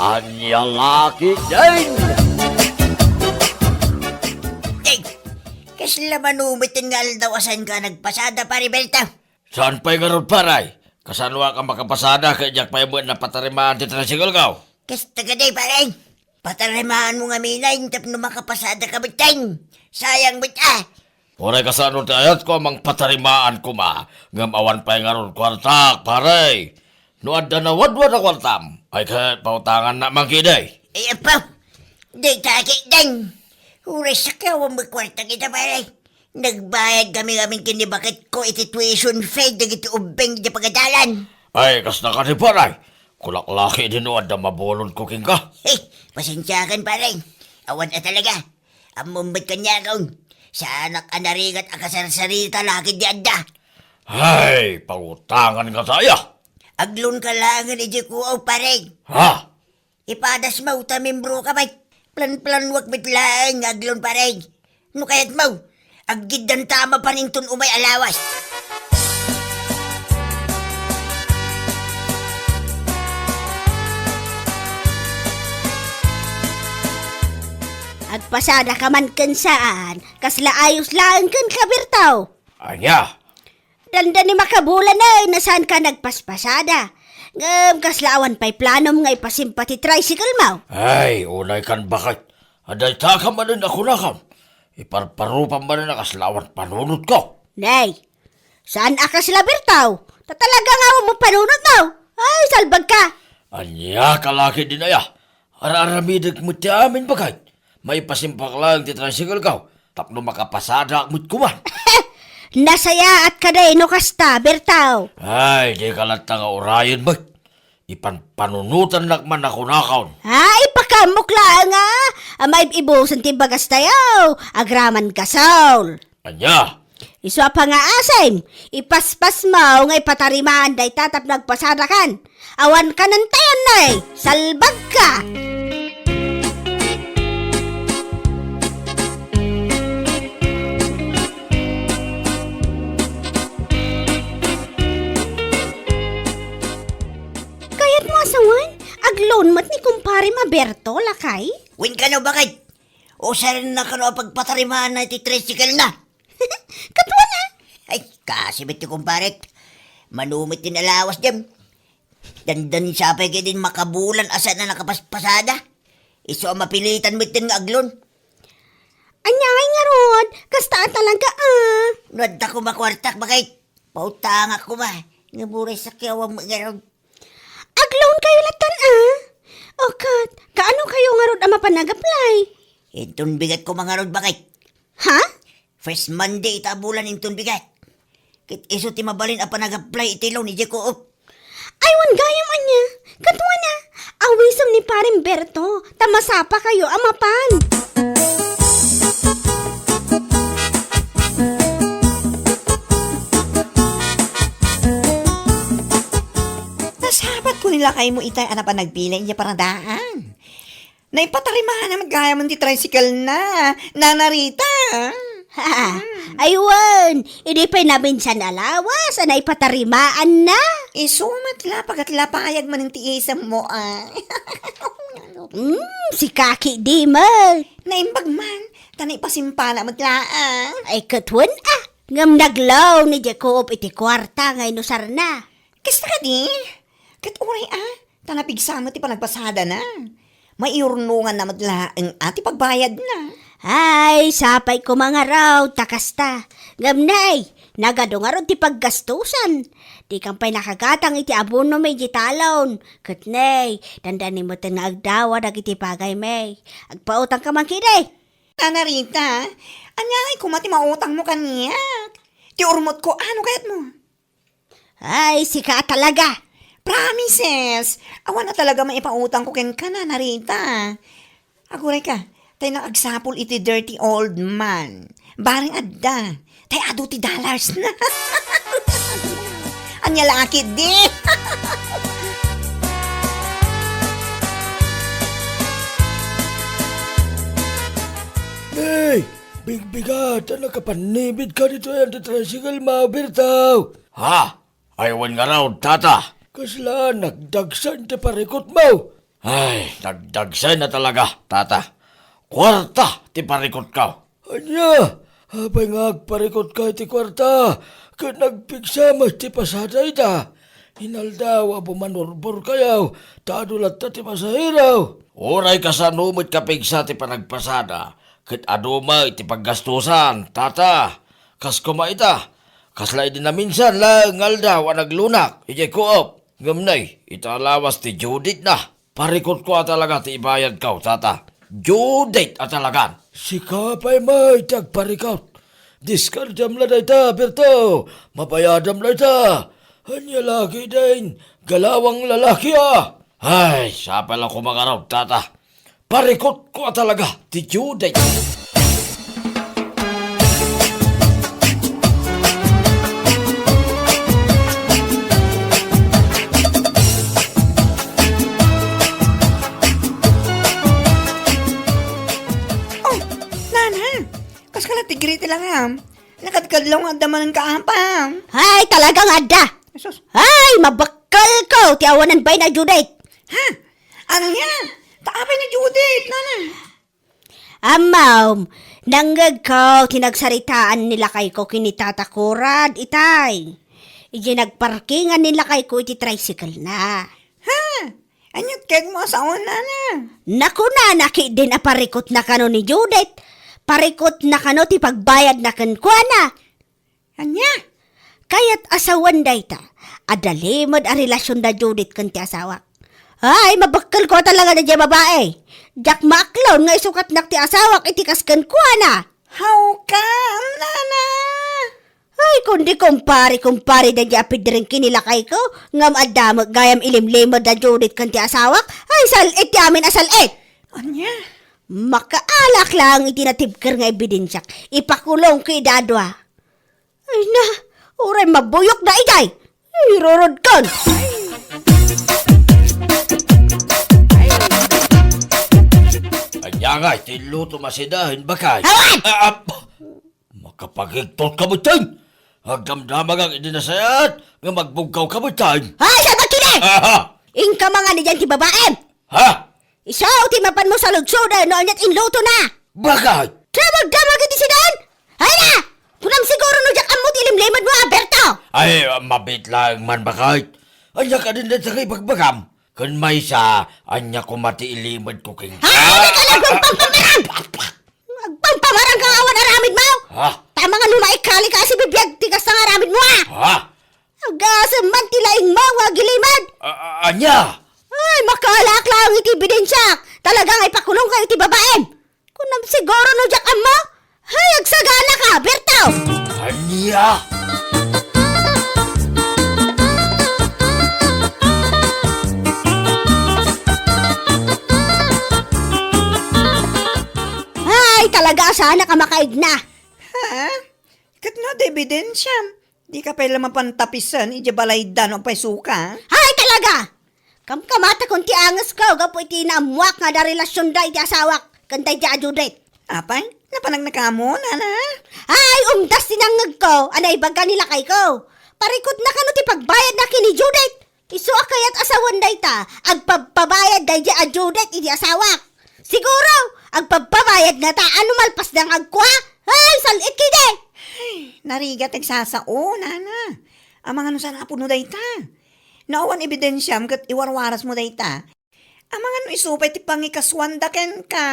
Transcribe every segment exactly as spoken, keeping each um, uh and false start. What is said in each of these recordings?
Ania la ketdin? Ay, kasla manumetten nga aldaw a saanka nagpasada, Pare Berto? Saan pay ngarud, pare? Kasanoak a makapasada ket diak pay met napatarimaan ti tricycle ko? Kasta kadi, pare. Patarimaanmo ngamin tapno makapasadaka metten. Sayang met a. Uray kasano ti ayatko a mangpatarimaan koma, ngem awan pay ngarud kuartak, pare. No adda nawadwad a kuartam, ay ket pautangannak man ketdi. Ay, apo, dayta ketdin. Uray sakiawam met kuartak ita, pare. Nagbayad kami ngamin ken ni baketko iti tuition fee dagiti ubbing iti pagadalan. Ay, kasta kadi, pare. Kulak la ketdin no adda mabulodko kenka. He, pasensiakan, pare. Awan a talaga. Ammom met kaniakon. Saanak a narigat a kasarsarita la ketdi adda. Ay, pautangan ngata aya. Aglonka laengen idiay kuaw, pare. Ha? Ipadasmo ta membroka met. Plan-planuak met laeng nga aglon, pare. No kayatmo, aggiddanta mapan inton umay a lawas. Agpasadaka man ken saan, kasla ayos laeng kenka, Berto. Ania? Dandani makabulan, eh, no saanka nagpaspasada. Ngem kasla awan pay planom nga ipasimpa ti tricycle mo? Ay, unay kan baket. Adda ita ka manen a kunakam. Iparparupam manen a kasla awan panunotko. Nay, saan a kasla, Berto? Ta talaga nga awan mo panunot mo. Ay, salbag ka. Ania ka la ketdin aya? Ar-aramidek met ti amin, baket. Maipasimpak laeng ti tricycle ko, tapno makapasadak met koma. Nasayaat kadi no kasta, Berto. Ay, dika latta nga urayen met. Ipanpanunotannak man a kunakon. Ay, pakaamok laeng a. Maib-ibusen ti bagas tayo. Agraman gasol. Ania? Isu a pangaasim, ipaspasmo nga ipatarimaan dayta tapno agpasadakan. Awan ka nantayan, nay! Salbag ka! Kayatmo a sawen, aglon met ni kumparem a Berto, lakay? Wen kano, baket? Usarna kano a pagpatarimaanna iti tricycle na? Katuana. Ay, kasi met ti kumparek. Mano met ti nalawas dem. Dandan sapay ketdin makabulan a saan a nakapaspasada. Isu a mapilitan met nga aglon. Ania ngay ngarud? Kasta a talaga, ah. No adda koma kuartak, baket. Pautangak koma. Nga buray sakiawam ngarud. Aglon kayo latan, ah. O ket, kaano kayo ngarud a mapan nag-apply? Inton bigat koma ngarud, baket. Ha? First Monday ita a bulan inton bigat. Ket isu ti mabalin a panag-apply iti loan idiay Co-op. Ay, wen gayam ania. Katuana, awisem ni Pareng Berto, ta masapa kayo a mapan. Nasabat ko ni lakaymo itay a napan nagpila idiay paradaan. Naipatarimaanna met gayam ti tricycle na, Nana Rita. Ha, ay wen, idi pay naminsan a lawas a naipatarimaanna. Isu met la, pagatlapayag manen ti isemmo, ah. Hmm, sika ketdi met. Naimbag man, ta naipasimpana met la, ah. Ay, ket wen, ah. Ngem naglaw ni Jacob iti kuarta nga inusarna. Kasta kadi? Ket uray a, ta napigsa met ti panagpasadana. Maiurnonganna met laeng a ti pagbayadna. Ay, sapay koma ngarud ta kasta. Ngem nay, nagadu ngarud ti paggastusan. Dikam pay nakagatang iti abonom idiay talon. Ket nay, dandani met nga agdawa dagiti bagaymi. Agpautangka man ketdi. Nana Rita, ania ngay koma ti mautangmo kaniak? Ti urmotko, ano kayatmo? Ay, sika a talaga! Promises! Awan a talaga maipautangko kenka, Nana Rita. Aguray ka, tay naagsapul iti dirty old man. Bareng adda, tay adu ti dollars na. Ania la ketdi? Nay, bigbigat, a nakapannibid ka ditoy ti tricycle mo, Berto. Ha? Ay, wen ngarud, tata. Kasla nagdagsan ti parikutmo. Ay, nagdagsen a talaga, tata. Kuarta ti parikutko. Ania? Apay nga agparikutka iti kuarta, ket nagpigsa met ti pasada ita? Inaldaw a bumanurborkayo, ta adu latta ti pasahero. Uray kasano met kapigsa ti panagpasada, ket adu met ti paggastusan, tata. Kas koma ita, kasla idi naminsan laeng nga aldaw a naglunak idiay Coop. Ngem nay, ita a lawas ti due date na. Parikutko a talaga ti ibayadko, tata. Due date a talagan. Sika pay met ti agparikut. Diskardiam la dayta, Berto. Mabayadam la ita. Ania la ketdin, galawang lalaki a. Ay, sapay la koma ngarud, tata. Parikutko a talaga ti due date. Oh, nana, kaskala ti greeting lang, ha? Nakadkadlaw nga adda manen ka apam. Ay, talaga nga adda. Jesus. Ay, mabakkalko ti awanan bay na Judith. Ha? Ania? Ta apay ni Judith, nana? Ammom, nangngegko ti nagsaritaan ni lakayko ken ni Tata Kurad itay. Idiay nagparkingan ni lakayko iti tricycle na. Ha? Aniat kayatmo a saon, nana? Nakunana ketdin a parikutna kano ni Judith. Parikutna kano ti pagbayadna kenkuana. Ania? Kayat a sawen dayta, adda limed a relasion da Judith ken ti asawak. Ay, mabakkelko a talaga daydiay babai. Diak maaklon nga isukatnak ti asawak iti kas kenkuana. Hawkam, nana? Ay, kundi kumpare, kumpare daydiay a pidring ken ni lakayko, ngem adda met gayam ilimlimed da Judith ken ti asawak. Ay, sal-it ti amin a sal-it. Ania? Makaalak laeng iti natibker nga ebidensiak. Ipakulongko ida a dua. Ay na, uray mabuyokda idiay. Irurodkon. Ania ngay ti inlutom a sinaen, baket? Awan! Ah, ah, makapagigtot ka metten. Agdamdamagak idi nasayaat nga magbugkaw ka metten. Ay, salbat kini! Aha! Inka mangan idiay ti babaem. Ha? Isu ti mapanmo saludsoden no aniat inlutona. Baket? Damagdamag iti sinaen? Ay na! Kunam siguro no diak ammo ti ilimlimedmo a, Berto! Ay, mabiit laeng man, baket. Ania kadin dayta nga ibagbagam? Ken maysa, ania koma ti ilimedko kenka? Ay, nagpampamarang! Nagpampamarang ka nga awan aramidmo! Ha? Tama nga no maikali ka a sibibiag ti kasta nga aramidmo, a! Ha? Agasem man ti laingmo nga agilimed! A-, a-, ania? Ay, makaalak laeng iti ebidensiak! Talaga nga ipakulongka iti babaem! Kunam siguro no diak ammo? Ay, agsagana ka, Berto! Ania? Ay, talaga a saanak a makaigna. Ha? Ket no adda ebidensiam, dika pay la mapan tapisen idiay balayda no agpayso ka? Ay, talaga! Kamkamatakon ti angesko gapu iti naammoak nga adda relasionda iti asawak ken daydiay a Judith. Apay, napanagna kamo, nana? Ay, umdas ti nangngegko a naibaga ni lakayko. Parikutna kano ti pagbayadna ken ni Judith. Isu a kayat a sawen dayta, agpabpabayad daydiay a Judith iti asawak. Siguro, agpabpabayad ngata a no malpasda nga agkua. Ay, sal-it ketdi! Ay, narigat ti agsasao, nana. Amangan no saan a pudno dayta. No awan ebidensiam ket iwarwarasmo dayta, amangan no isu pay ti pangikasuanda kenka.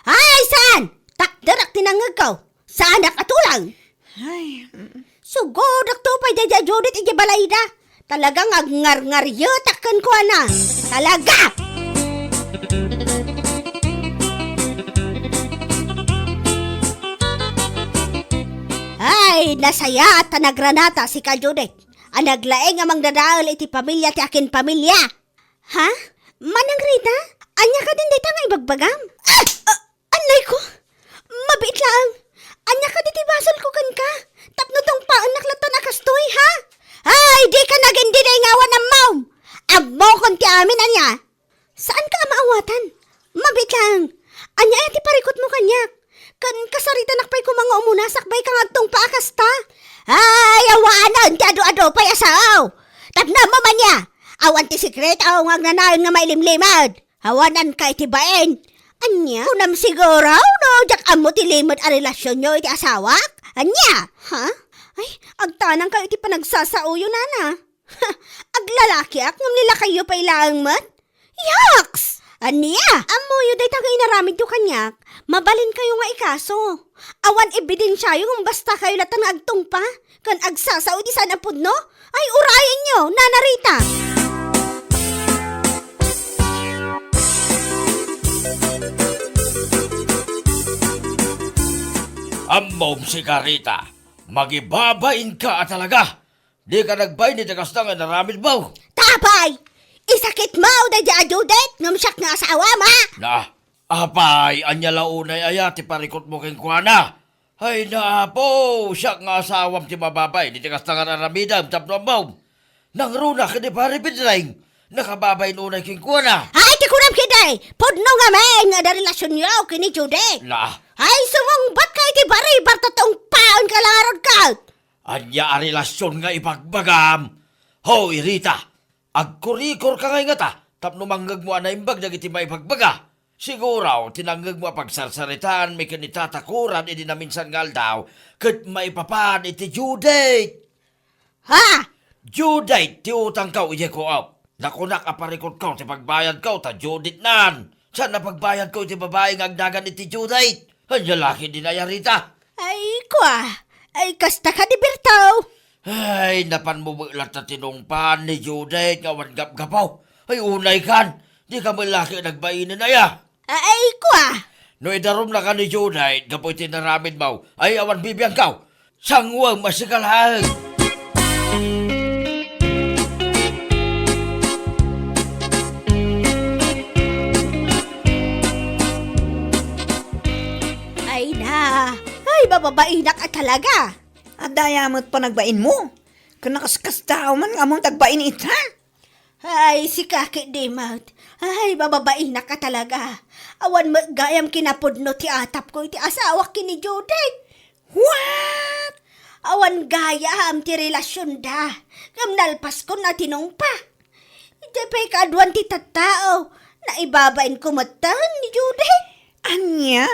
Ay, saan? Takderak ti nangngegko. Saanak a tulang. Ay, mm. Sugodakto pay daydiay a Judith idiay balayda. Talaga nga agngarngarietak kenkuana. Talaga! Ay, nasayaat ta nagranata sika, Judith, a naglaing a mangdadael iti pamilia ti akin pamilia. Ha? Manang Rita? Ania kadin dayta nga ibagbagam? Ah! Ah! Annayko! Mabiit laeng! Ania kadi ti basolko kenka? Tapno tungpaennak latta a kastoy, ha? Ay, dika nagindi dayta nga awan ammom! Ammokon ti amin, ania? Saanka a maawatan? Mabiit laeng! Ania aya ti parikutmo kaniak? Ken kasaritanak pay koma nga umuna sakbay ka nga agtungpa a kasta? Ay, awanen ti adu-adu pay a sao! Tapno ammom ania? Awan ti sekreto nga agnanayon nga mailimlimed! Awananka iti bain. Ania? Kunam siguro no diak ammo ti limed a relasionyo iti asawak? Ania? Ha? Ay, agtanangkayo iti panagsasaoyo, nana. Aglalakiak ngem ni lakayyo pay laeng met? Yaks! Ania? Ammoyo dayta nga inaramidyo kaniak, mabalinkayo nga ikaso. Awan ebidensiayo ngem basta kayo latta nga agtungpa ken agsasao iti saan a pudno? Ay, urayenyo, Nana Rita! Ammom sika, Rita, magibabainka a talaga. Dika nagbain iti kasta nga inaramidmo. Ta apay, isakitmo daydi a Judith ngem siak nga asawam, a? Na, apay, ania la unay aya ti parikutmo kenkuana? Ay, na, Apo, siak nga asawam ti mababain iti kasta nga aramidem tapno ammom. Nangruna ken ni Pare Pedreng, nakababain unay kenkuana. Ay, ti kunam ketdi, pudno ngamin nga adda relasionyo ken ni Judith. Na. Ay, sumungbatka iti baribar ta tungpaenka la ngarud ket. Ania a relasion nga ibagbagam? Hoy, Rita, agkurikorka ngay ngata tapno mangngegmo a naimbag dagiti maibagbaga. Siguro, ti nangngegmo a pagsarsaritaanmi ken ni Tata Kuran idi naminsan nga aldaw ket maipapan iti Judith. Ha? Judith ti utangko idiay co-op. Nakunak a parikutko ti pagbayadko ta Judith nan. Saan a pagbayadko iti babai nga agnagan iti Judith? Ania la ketdin aya, Rita? Ay, kua. Ay, kasta kadi, Berto? Ay, napanmo met latta tinungpaan ni Judith nga awan gapgapo. Ay, unay kan. Dika met la ket nagbainen aya. Ay, kua. No idarumnaka ni Judith gapu iti inaramidmo, ay awan bibiangko. Sanguem a sika laeng. Ay na, ay, mababainak a talaga. Adda aya met panagbainmo? Ken nakaskasdaaw man nga ammom ti agbain ita? Ay, sika ketdi met. Ay, mababainak a talaga. Awan met gayam kinapudno ti atapko iti asawak ken ni Judith. What? Awan gayam ti relasionda. Ngem nalpaskon a tinungpa. Idiay pay kaaduan ti tattao, naibabainko metten ni Judith. Ania?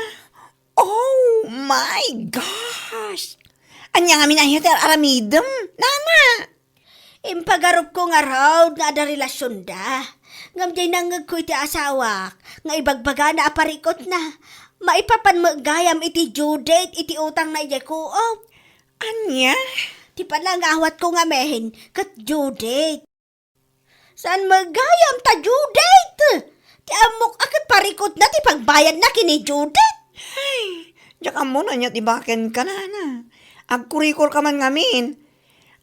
Oh my gosh! Ania ngamin aya ti ar-aramidem, nana? Impagarupko ngarud nga adda relasionda. Ngem diay nangngegko iti asawak nga ibagbagana a parikutna. Maipapan met gayam iti Judith iti utangna idiay co-op. Ania? Ti panangawatko ngamin ket Judith. Saan met gayam ta Judith? Ti ammok a ket parikutna ti pagbayadna ken ni Judith. Ay, diak ammo no ania ti bakenka, nana. Agkurikorka man ngamin.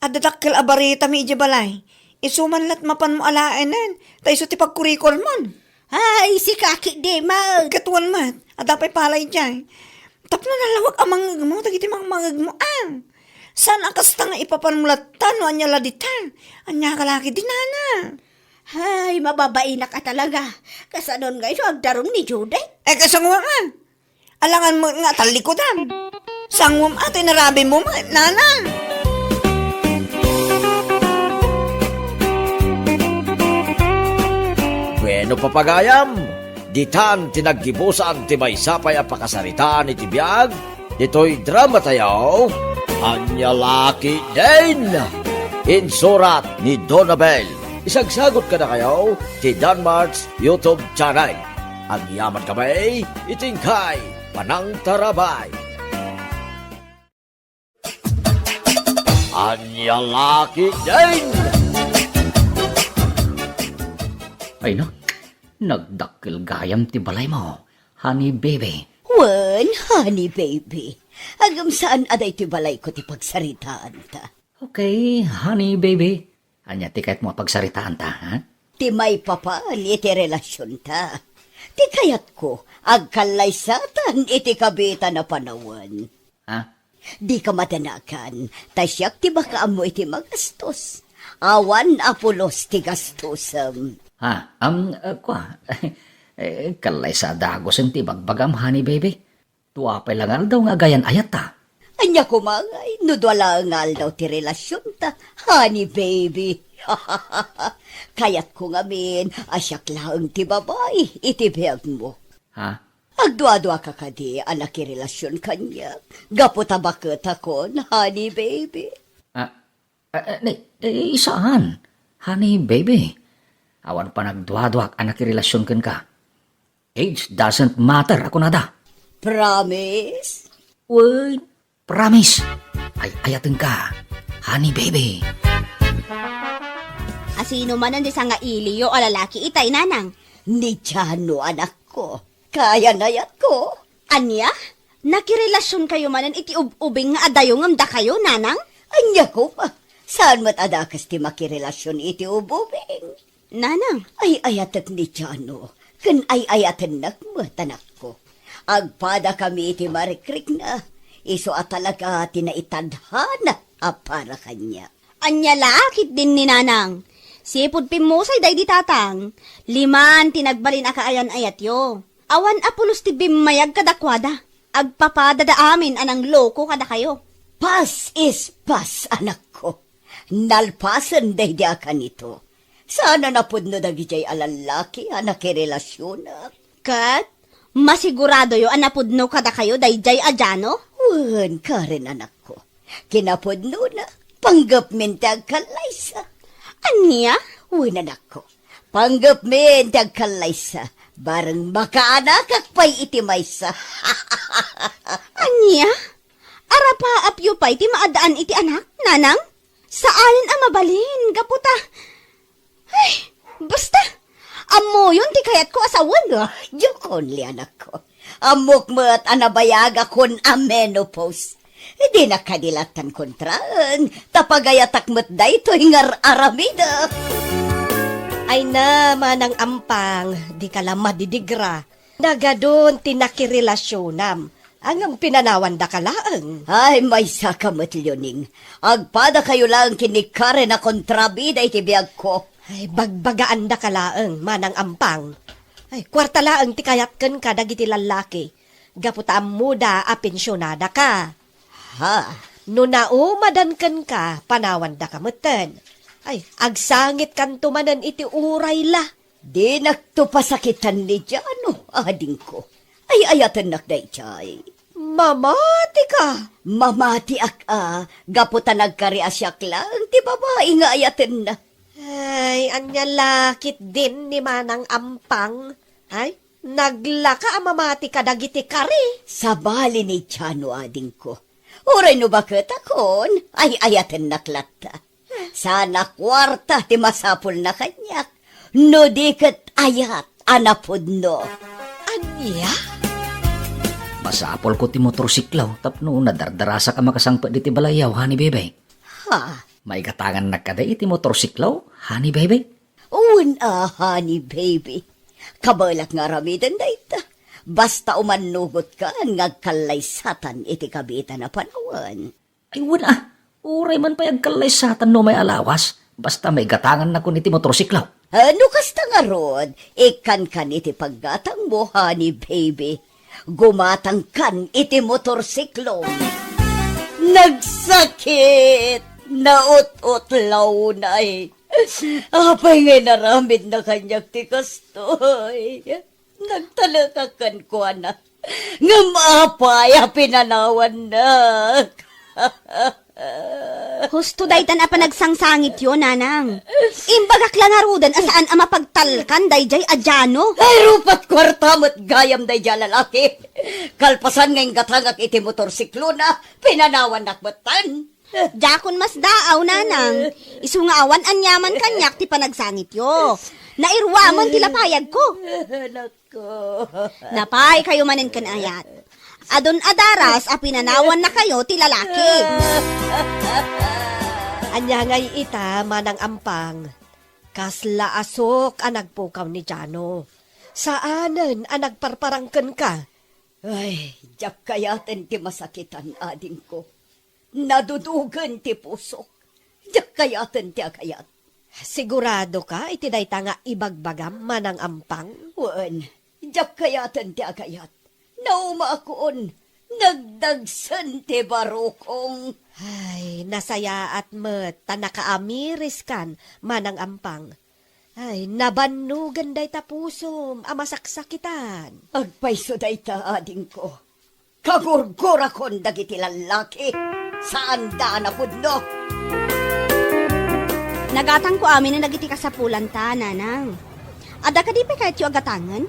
Adda dakkel a baritami idiay balay. Isu man la't mapanmo alaenen, ta isu ti pagkurikormon. Ay, sika ketdi met. Ket wen met, adda pay palay idiay. Tapno nalawag a mangngegmo dagiti mangmangegmo, a. Saan a kasta nga ipapanmo latta no ania la dita? Ania ka la ketdi, nana? Ay, mababainak a talaga. Kasanon ngay no agdarum ni Judith? Eh, kasanguan. Alangan met nga tallikudam. Sanguam a ti inaramidmo met, nana. Bueno, papagayam, ditan ti naggibusan ti maysa pay a pakasaritaan iti biag ditoy dramatayo, Ania la ketdin. Insurat ni Donabel. Isagsagut kadakayo ti Danmart's YouTube channel. Agyamankami iti inkay panangtarabay. Ania la ketdin. Ay na, nagdakkel gayam ti balaymo, honey baby. Wen, honey baby. Agam saan a daytoy balayko ti pagsaritaanta. Okay, honey baby. Ania ti kayatmo a pagsaritaanta, ha? Ti maipapan iti relasionta. Ti kayatko, agkallaysatan iti kabitan a panawen. Ha? Dika madanagan, ta siak ti makaammo iti magastos. Awan a pulos ti gastosem. Ha? Am, uh, kua? Eh, kallaysa a dagusen ti ibagbagam, honey baby. Dua pay la nga aldaw nga agayan ayatta. Ania koma ngay no dua laeng nga aldaw ti relasionta, honey baby? Kayatko ngamin a siak laeng ti babai iti biagmo. Ha? Agduaduaka kadi a nakirelasion kaniak gapu ta baketakon, honey baby? Ah, ah, ah, ni, eh, saan, honey baby? Awan panagduaduak a nakirelasion kenka. Age doesn't matter, a kunada. Promise? Wen, promise. Ay-ayatenka, honey baby. Asino manen ti sangailiyo a lalaki itay, nanang? Ni Jano, anakko. Kaayan-ayatko. Ania? Nakirelasionkayo manen iti ub-ubing nga adayo ngem dakayo, nanang? Ania koma? Saan met a dakes ti makirelasion iti ub-ubing? Nanang. Ay-ayatek ni Jano, ken ay-ayatennak met, anakko. Agpadakami iti marikrikna, isu a talaga ti naitadhana a para kaniak. Ania la ketdin ni nanang? Sipud pimmusay daydi tatang, liman ti nagbalin a kaayan-ayatyo. Awan a pulos ti bimmayag kadakuada. Agpapadada amin a nangloko kadakayo. Past is past, anakko. Nalpasen daydi a kanito. Saan a napudno dagidiay a lallaki a nakirelasionak. Ket masiguradoyo a napudno kadakayo daydiay a Jano? Wen, Karen, anakko. Kinapudnona, panggepmin ti agkallaysa. Ania? Wen, anakko. Panggepmin ti agkallaysa. Bareng makaanakak pay iti maysa. Ania? Arapaapyo pay ti maad-an iti anak, nanang? Saanen a mabalin, gapu ta, ay, basta, ammoyon ti kayatko a sawen. Ah, diak only, anakko. Ammok met a nabayagakon a menopause. Dinak kadi lattan kontraen, ta pagayatak met daytoy nga ar-aramidek. Ay na, Manang Ampang, dika la madidigra. Nagadun ti nakirelasionam, ngem pinanawandaka laeng. Ay, maysaka met, Leoning. Agpadakayo laeng ken ni Karen a kontrabida iti biagko. Ay, bagbagaandaka laeng, Manang Ampang. Ay, kuarta laeng ti kayat kenka dagiti lallaki, gapu ta ammoda a pensionadaka. Ha? No naumadan kenka, panawandaka metten. Ay, agsangitkanto manen iti uray la. Dinakto pasakitan ni Jano, adingko. Ay-ayatennak daydiay. Mamatika? Mamatiak a, gapu ta nagkari a siak laeng ti babai nga ayatenna. Ay, ania la ketdin ni Manang Ampang? Ay, naglaka a mamati kadagiti kari. Sabali ni Jano, adingko. Uray no baketakon, ay-ayatennak latta. Saan a kuarta ti masapulna kaniak, no di ket ayat a napudno. Ania? Masapulko ti motorsiklo tapno nadardarasak a makasangpet iti balayyo, honey baby. Ha? Maigatangannak kadi iti motorsiklo, honey baby? Wen a, honey baby. Kabaelak nga aramiden dayta. Basta umannugotkan nga agkallaysatan iti kabiitan a panawen. Ay, wen a, uray man pay agkallaysatan no umay a lawas, basta maigatangannakon iti motorsiklo. Ah, no kasta ngarud, ikkankan iti paggatangmo, honey baby. Gumatangkan iti motorsiklo. Nagsakit! Naut-utlawnay! Apay nga inaramidna kaniak ti kastoy? Nagtalekak kenkuana. Ngem apay a pinanawannak? Husto daytan a panagsangsangityo, nanang. Imbagak la ngaruden a saan a mapagtalkan daydiay a Jano. Ay, rupat kuarta met gayam daydiay a lalaki. Kalpasan nga inggatangak iti motorsiklona, pinanawannak metten. Diakon masdaaw, nanang. Isu nga awan aniaman kaniak ti panagsangityo. Nairuamon ti lapayagko. Napay kayo manen ken ayat. Adun a daras a pinanawannakayo ti lalaki. Ania ngay ita, Manang Ampang? Kasla asuk a nagpukaw ni Jano. Saanen a nagparparang kenka. Ay, diak kayaten ti masakitan, adingko. Nadudugen ti pusok. Diak kayaten ti agayat. Sigurado ka iti dayta nga ibagbagam, Manang Ampang? Wen, diak kayaten ti agayat. Naumaakon. Nagdagsen ti barukong. Ay, nasayaat met ta nakaamiriskan, Manang Ampang. Ay, nabannogen dayta pusom a masaksakitan. Agpayso dayta, adingko. Kagurgurakon dagiti lallaki. Saanda a napudno. Nagatangko amin dagiti kasapulanta, Nanang. Adda kadi pay kayatyo a gatangen?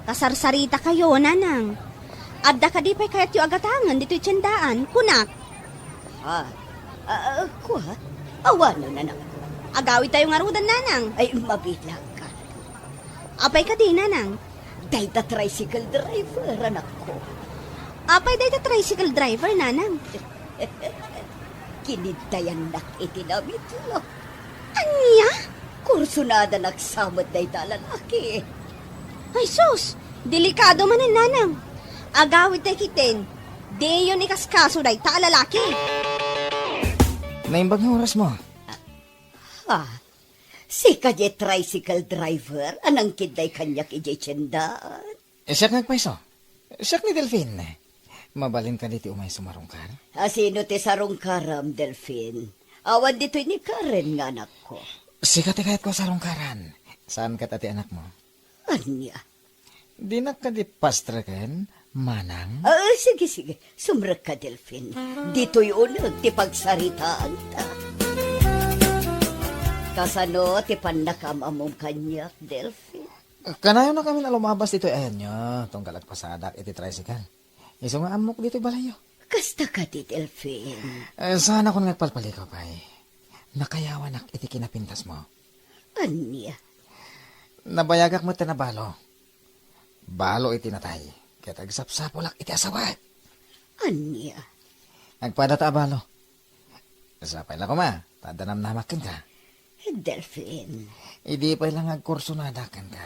Kasarsarita kayo, Nanang. Adda kadi pay kayatyo a gatangen ditoy tiendaan, kunak? Ah, ah, ah, kua? Awanen, anakko. Agawidtayo ngaruden, Nanang. Ay, mabilangka. Apay kadi, Nanang? Dayta tricycle driver, anakko. Apay dayta tricycle driver, Nanang? Kiniddayannak iti namitlo. Ania? Kursunadanak sa met dayta a lalaki. Ay sus, delikado manen, Nanang. Agawidtay ketdin, diyon ikaskaso dayta a lalaki. Naimbag nga orasmo. Ha? Sika diay tricycle driver a nangkiddayay kaniak idiay tiendaan? Eh, siak nga agpayso. Siak ni Delfin. Mabalin kadi ti umayso marungkar? A sino ti sarungkaram, Delfin? Awan ditoy ni Karen nga anakko. Sika ti kayatko a sarungkaran. Saan ket a ti anakmo? Ania? Dinak kadi pastreken, Manang? Ah, sige, sige. Sumrekka, Delfin. Ditoy uneg ti pagsaritaanta. Kasano ti pannakaam-ammom kaniak, Delfin? Kanayonak amin a lumabas ditoy ayanyo, tunggal agpasadak iti tricycle. Isu nga ammok ditoy balayyo. Kasta kadi, Delfin? Eh, saanakon nga agpalpalikaw pay. Nakayawanak iti kinapintasmo. Ania? Nabayagak met a nabalo. Balo iti natay, ket agsapsapulak iti asawak. Ania? Agpadata a balo. Sapay la koma, ta adda namnamak kenka. Delfin. Idi pay la nga agkursunada kenka.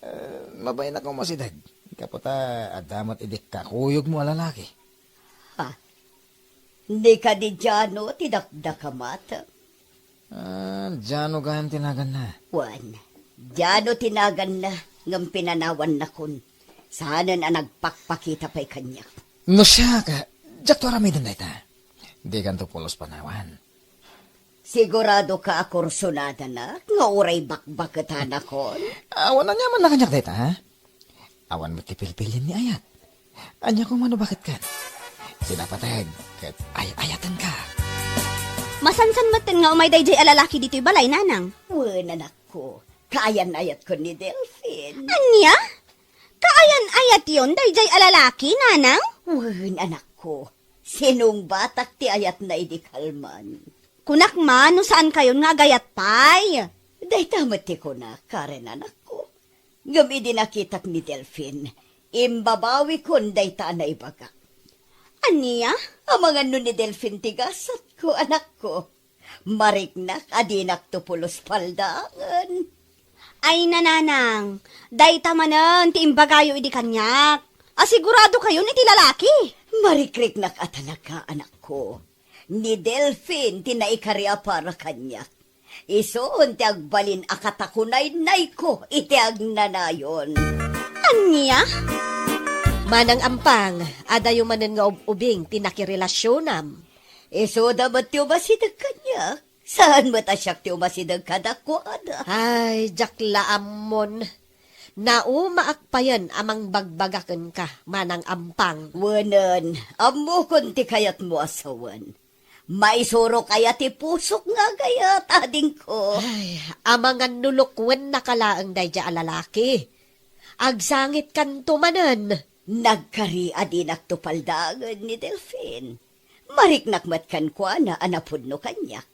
Eh, mabain a umasideg. Gapu ta adda met idi kakuyogmo a lalaki. Ha? Ni kadi Jano ti dakdakamatem? Ah, Jano gayam ti naganna. Wen, Jano ti naganna, ngem pinanawannakon. Saanen a nagpakpakita pay kaniak. No siak, diakto aramiden dayta. Dikanto pulos panawan. Siguradoka a kursunadanak nga uray bakbaketanakon? Awan aniamanna kaniak dayta, ha? Awan met ti pilpiliam ni ayat. Ania koma no baketkan? Sinapateg ket ay-ayatenka. Masansan metten nga umay daydiay a lalaki ditoy balay, Nanang. Wen, anakko. Kaayan-ayatkon ni Delfin. Ania? Kaayan-ayatyon daydiay a lalaki, Nanang? Wen, anakko. Sinungbatak ti ayatna idi kalman. Kunak man no saankayon nga agayat pay. Dayta met ti kunak, Karen, anakko. Ngem idi nakitak ni Delfin, imbabawikon dayta a naibagak. Ania? Amangan no ni Delfin ti gasatko, anakko. Mariknak a dinakto pulos paldaangen. Ay, Nanang, dayta manen ti imbagayo idi kaniak. Asiguradokayon iti lalaki. Marikriknak a talaga, anakko. Ni Delfin ti naikari a para kaniak. Isun ti agbalin a katakunaynayko iti agnanayon. Ania? Manang Ampang, adayo manen nga ub-ubing ti nakirelasionam. Isuda met ti umasideg kaniak. Saan met a siak ti umasideg kadakuada. Ay, diak la ammon. Naumaak payen a mangbagbaga kenka, Manang Ampang. Wenen, ammokon ti kayatmo a sawen. Maisurok aya ti pusok nga agayat, adingko? Ay, amangan no lukuennaka laeng daydiay a lalaki. Agsangitkanto manen. Nagkari a dinakto paldaangen ni Delfin. Mariknak met kenkuana a napudno kaniak.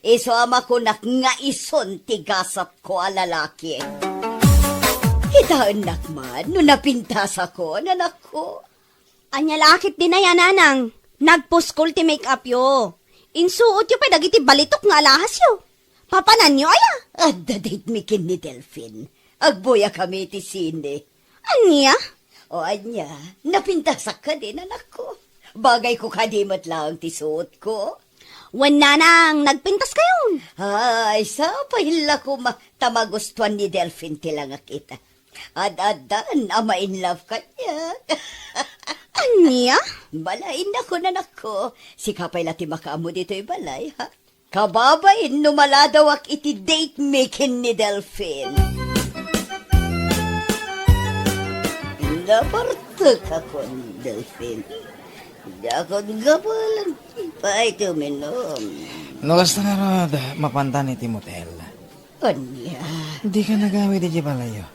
Isu a makunak nga isun ti gasatko a lalaki. Kitaennak man no napintasakon, anakko. Ania la a ketdin aya, Nanang? Nagpuskol ti make-upyo. Insuotyo pay dagiti balitok nga alahasyo. Papananyo aya? Adda date mi ken ni Delfin. Agbuyakami iti sine. Ania? O ania, napintasak kadi, anakko? Bagayko kadi met laeng ti suotko? Wen, Nanang, nagpintaskayon. Ay, sapay la koma ta magustuan ni Delfin ti langak ita. Ad-addan a ma-in love kaniak. Ania? Balainnak, nanakko. Sika pay la ti makaammo ditoy balay, ha? Kababain no maladawak iti date making ni Delfin. Nabartekakon, Delfin. Diakon gapulan pay ti uminum. No kasta ngarud, mapantan iti motel. Ania? Dika nagawid iti balayyo.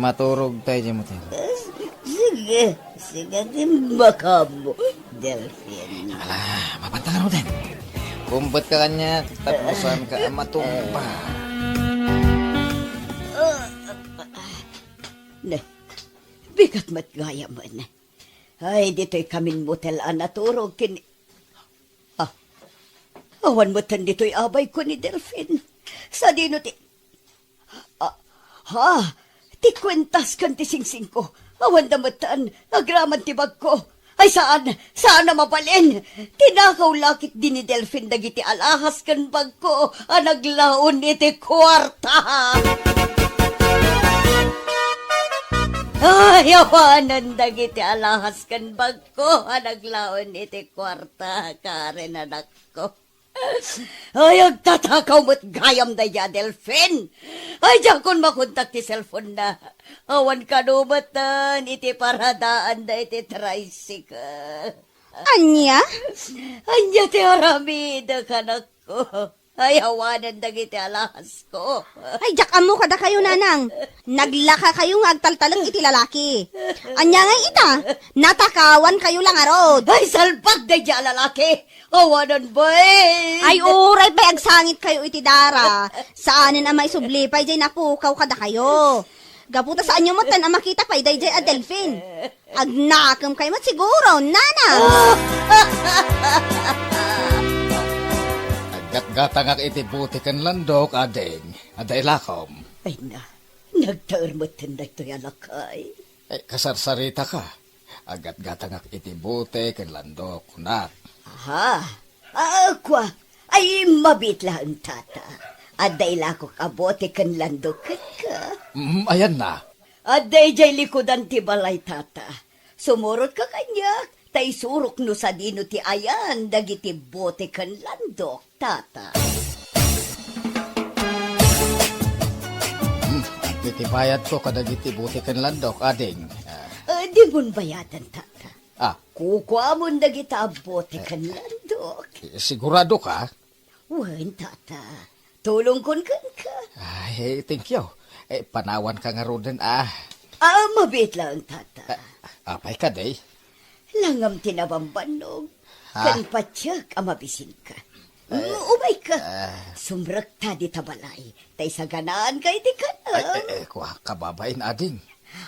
Maturogta iti motel. Eh, sige, sige, ti makaammo, Delfin. Ala, mapantan ngaruden. Kumpetka kaniak, tapno saanka a matumba. Ne, bigat met gayamen. Ay, ditoy kamin motel a naturog ken, ah, awan metten ditoy abayko ni Delfin. Sadino ti, ah, ha? Ti kuentas ken ti singsingko. Awan da metten, agraman ti bagko. Ay, saan, saan a mabalin. Tinakaw la ketdi ni Delfin dagiti alahas ken bagko a naglaon iti kuarta. Ay, awanen dagiti alahas ken bagko a naglaon iti kuarta, Karen, anakko. Ay, agtatakaw met gayam daydiay a Delfin. Ay, diakon makontak ti cellphone-na. Awan kano metten iti paradaanda iti tricycle. Ania? Ania ti aramidek, anakko? Ay, awanen dagiti alahasko. Ay, diak ammo kadakayo, nanang. Naglakakayo nga agtaltalek iti lalaki. Ania ngay ita? Natakawankayo la ngarud. Ay, salbag daydiay a lalaki. Awanen, bay. Ay, uray pay agsangitkayo iti dara. Saanen a maisubli pay diay napukaw kadakayo. Gapu ta saanyo metten a makita pay daydiay a Delfin. Agnakemkayo met siguro, nanang. Aggatgatangak iti bote ken landok, ading. Adda ilakom. Ay na, nagtaer metten daytoy a lakay. Eh, kasarsaritaka. Aggatgatangak iti bote ken landok, nak. Aha. Ah, kua. Ay, mabiit laeng, tata. Adda ilakok a bote ken landok kenka. Mm, ayanna. Adda idiay likudan ti balay, tata. Sumurotka kaniak, ta isurok no sadino ti ayan dagiti bote ken landok, tata. Hmm, iti bayadko kadagiti bote ken landok, ading. Ah. Ah, dimon bayadan, tata. Ah. Kukuamon dagita a bote ken landok. Eh, siguradoka? Wen, tata. Tulongkon kenka. Ay, thank you. Eh, panawanka ngaruden, ah. Ah, mabiit laeng, tata. Ah, apay kadi? Langam ti nabambannog. Ah. Ken patiek a mabisinka. Eh, mm, umayka. Ah. Sumrekta dita balay. Ta isaganaanka iti kanem. Ay, eh, eh, kua, kababain, ading.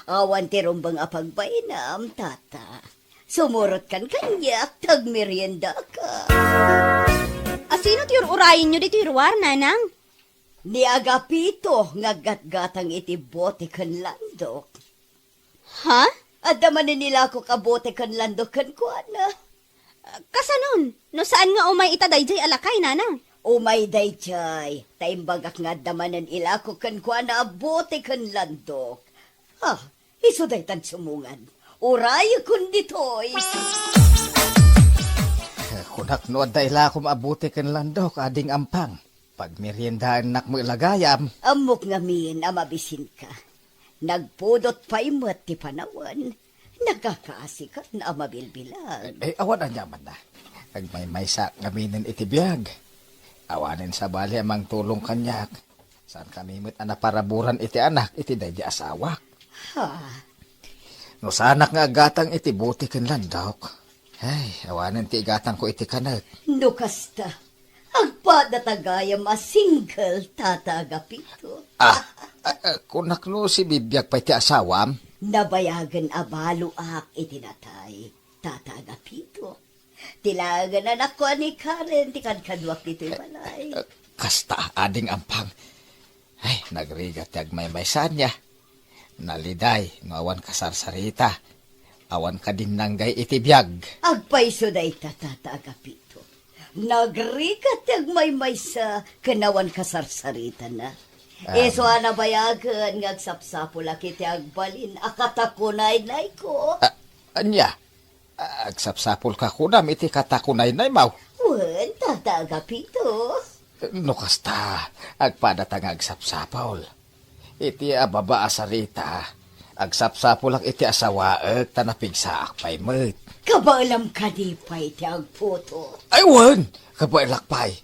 Awan ti rumbeng a pagbainam, tata. Sumurotkan kaniak, ta agmeriendaka. Asino ti ur-urayenyo ditoy ruar, nanang? Ni Agapito nga aggatgatang iti bote ken landok. Ha? Adda manen ilakok a bote ken landok kenkuana. Kasanon? No saan nga umay ita daydiay a lakay, nanang? Umay daydiay, ta imbagak nga adda manen ilakok kenkuana a bote ken landok. Ah, Isu daytan sumungan. Urayekon ditoy. Kunak no adda ilakom a bote ken landok, ading Ampang. Pagmeriendaennak met la gayam. Ammok ngamin a mabisinka. Nagpudot pay met ti panawen. Nakakaasikan a mabilbilang. Eh, awan aniamanna. Agmaymaysa ngaminen iti biag. Awanen sabali a mangtulong kaniak. Saankami met a naparaburan iti anak iti daydi asawak. Ha? No saanak nga aggatang iti bote ken landok, ay, awanen ti igatangko iti kanek. No kasta, agpada ta gayam a single, Tata Agapito. Ah, ah, ah, kunak no sibibiag pay ti asawam? Nabayagen a baloak iti natay, Tata Agapito. Ti laengen anakko a ni Karen ti kadkaduak ditoy balay. Eh, kasta, ading Ampang. Ay, nagrigat ti agmaymaysa ania. Naliday no awan kasarsarita. Awan kadinnanggay iti biag. Agpayso dayta, Tata Agapito. Nagrigat ti agmaymaysa ken awan kasarsaritana. Ah. Isu a nabayagen nga agsapsapulak iti agbalin a katakunaynayko. Ah, ania? Ah, agsapsapulka kunam iti katakunaynaymo? Wen, Tata Agapito. No kasta, agpadata nga agsapsapul. Iti ababa a sarita, agsapsapulak iti asawaek ta napigsaak pay met. Kabaelam kadi pay ti agputo? Ay, wen! Kabaelak pay.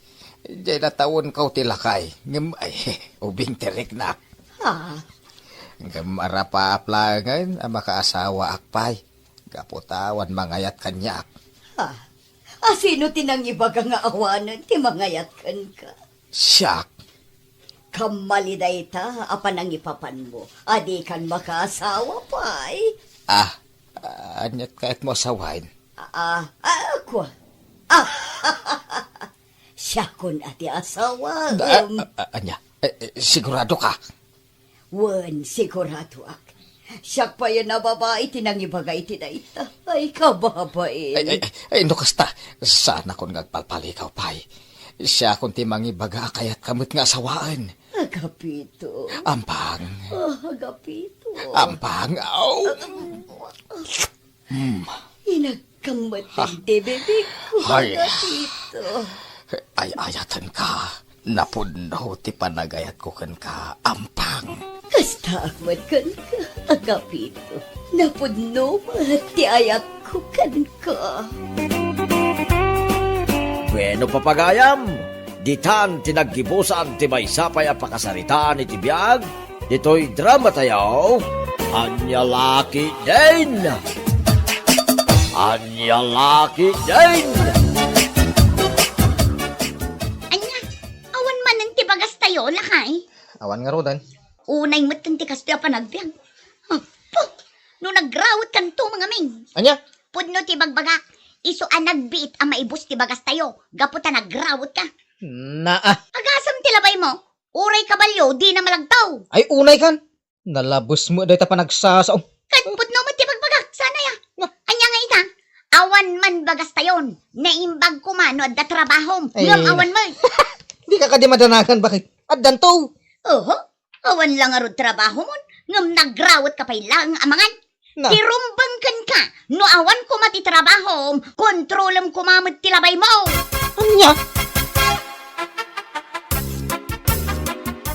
Diay natawenko ti lakay, ngem, ay, ubing ti riknak. Ha? Ngem arapaap laengen a makaasawaak pay, gapu ta awan mangayat kaniak. Ha? A sino ti nangibaga nga awanen ti mangayat kenka? Siak. Kammali dayta a panangipapanmo a dikan makaasawa pay. Ah, aniat kayatmo a sawaen? Ah, ah, ah, kua. Ah, siakon a ti asawa, Da-, em. Ah, ah, ania? Eh, eh, sigurado ka? Wen, siguradoak. Siak pay a babai ti nangibaga iti dayta. Ay, kababain. Ay, ay, ay, no kasta, saanakon nga agpalpalikaw pay. Siakon ti mangibaga a kayatka met nga asawaen. Agapito. Ampang. Ah, Agapito. Ampang. Aw. Hmm. Inagkammateng ti bibigko, Ay. Agapito. Ay-ayatenka. Napudno ti panagayatko kenka, Ampang. Kastaak met kenka, Agapito. Napudno met ti ayatko kenka. Bueno, papagayam, ditan ti naggibusan ti maysa pay a pakasaritaan iti biag ditoy dramatayo, Ania La Ketdin! Ania La Ketdin! Ania, awan manen ti bagastayo, lakay? Awan ngaruden. Unay met ti kastoy a panagbiag. Apo, no nagrawetkanto, mangamin. Ania? Pudno ti bagbagak, isu a nagbiit a maibus ti bagastayo, gapu ta nagrawetka. Naa. Agasem ti labaymo, uray kabalio, dina malagtaw. Ay, unay kan. Nalabes met dayta panagsasao. Ket pudno met ti bagbagak, sana ya. Nga. Ania nga ita? Awan man bagastayon, naimbag koma no adda trabahom, Ay. Ngem awan met. Dika kadi madanagan, bakit? Addanto. Oho, awan la ngarud trabahomon, ngem nagrawetka pay laeng a mangan. Na. Ti rumbeng kenka, no awan koma ti trabahom, kontrolem koma met ti labaymo. Ania?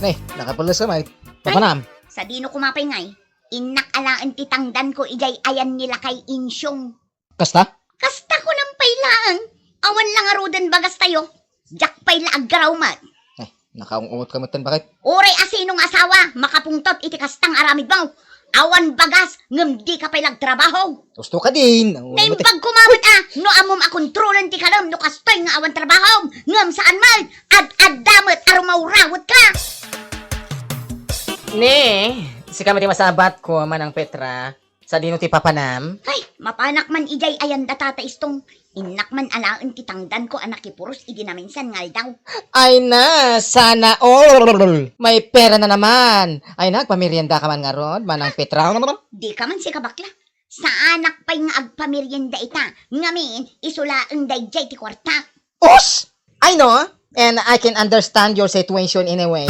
Ne, nakapulos ka, Mike. Ay, papanam. Sadino koma pay ngay? Innak alaen ti tangdanko idiay ayan ni Lakay Insyong. Kasta? Kasta kunam pay laeng, awan la ngaruden bagastayo. Diak pay la aggaraw met. Eh, nakaung-ungot ka met ten, bakit? Uray a sino nga asawa, makapungtot iti kasta nga aramidmo. Awan bagas, ngem dika pay la agtrabaho. Gusto ka din. Naimbag koma met a, no ammom a kontrolen ti kalem, no kastoy nga awan trabahom, ngem saan met, ad-adda met a rumawrawetka. Ne, sika met ti masabatko, Manang Petra. Sadino ti papanam? Ay, mapanak man idiay ayan da Tata Istong. Innak man alaen ti tangdanko a nakipuros idi naminsan nga aldaw. Ay na, sana all! May pera na naman! Ay na, agpamerienda ka man ngarud, Manang Petra? Dika man sika bakla. Saanak pay nga agpamerienda ita, ngamin, isu laeng daydiay ti kuarta. Us! I know, and I can understand your situation in a way.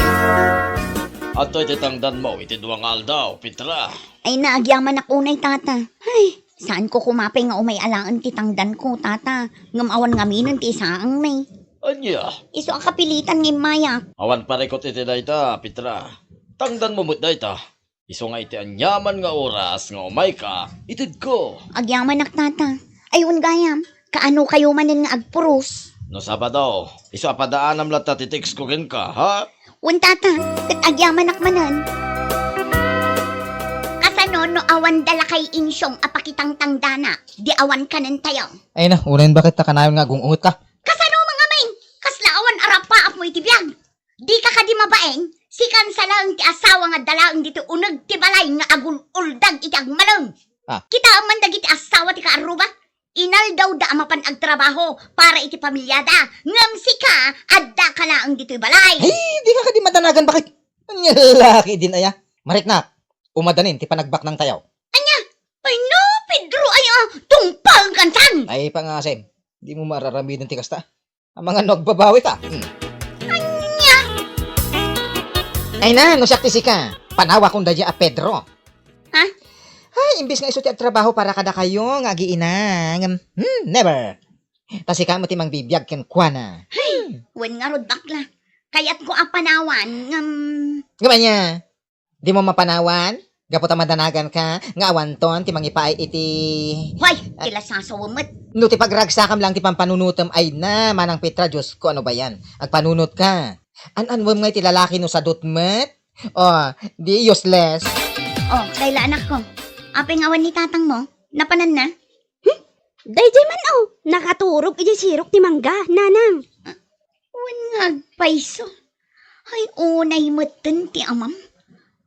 Adtoy ti tangdanmo iti dua nga aldaw, Petra. Ay, nagyamanak unay, Tata. Ay, saanko koma pay nga umay alaen ti tangdanko, Tata. Ngem awan ngaminen ti isaangmi. Ania? Isu a kapilitan nga immayak. Awan parikut iti dayta, Petra. Tangdanmo met dayta. Isu nga iti aniaman nga oras nga umayka, itedko. Agyamanak, Tata. Ay, wen gayam, kaano kayo manen nga agpuros? No Sabado, isu a padaanam latta ti text ko kenka, ha? Wen, Tata, ket agyamanak manen. Kasano no awan da Lakay Insyong a pakitangtangdanak, di awan kanentayo? Ay na, unayen bakit ta kanayon nga agung-ungot ka? Kasano mangamin? Kasla awan arapaap mo iti biag? Dika kadi mabain? Sika sa laeng ti asawa nga adda laeng ditoy uneg ti balay nga agul-uldag iti agmalem. Ah. Kitaem man dagiti asawa ti kaarruba. Inaldawda a mapan agtrabaho para iti pamiliada. Ngem sika, adda ka laeng ditoy balay. Ay, dika kadi madanagan, bakit? Ania la ketdin aya? Mariknak, umadanin ti panagbaknang tayo. Ania? Ay no, Pedro, ay, ah, tungpal kantan! Ay, pangasem, di mo mararamiden ti kasta. Amangan no agbabawi ka. Hmm. Ania? Ay na, no siak ti sika, panawakon daydiay a Pedro. Ha? Ay, imbes nga isu ti agtrabaho para kadakayo nga agiina, ngem, hmm, never. Ta sika met ti mangbibiag kenkuana. Hay, wen ngarud, bakla. Kayatko a panawan, ngem Ngem ania? Dimo mapanawan? Gapu ta madanaganka nga awanton ti mangipaay iti Hoy, ti lasasawem met. No ti pagragsakam lang ti pampanunotem, ay na, Manang Petra, Diosko, ano ba yan? Agpanunotka. An-anwem ngay ti lalaki no sadut met? Oh, di useless. Oh, Kayla, anakko. Apay nga awan ni tatangmo? Napananna? Hmm? Daydiay man, oh, nakaturog idiay sirok ti mangga, nanang. Wen nga agpayso. Ay, unay metten ti amam.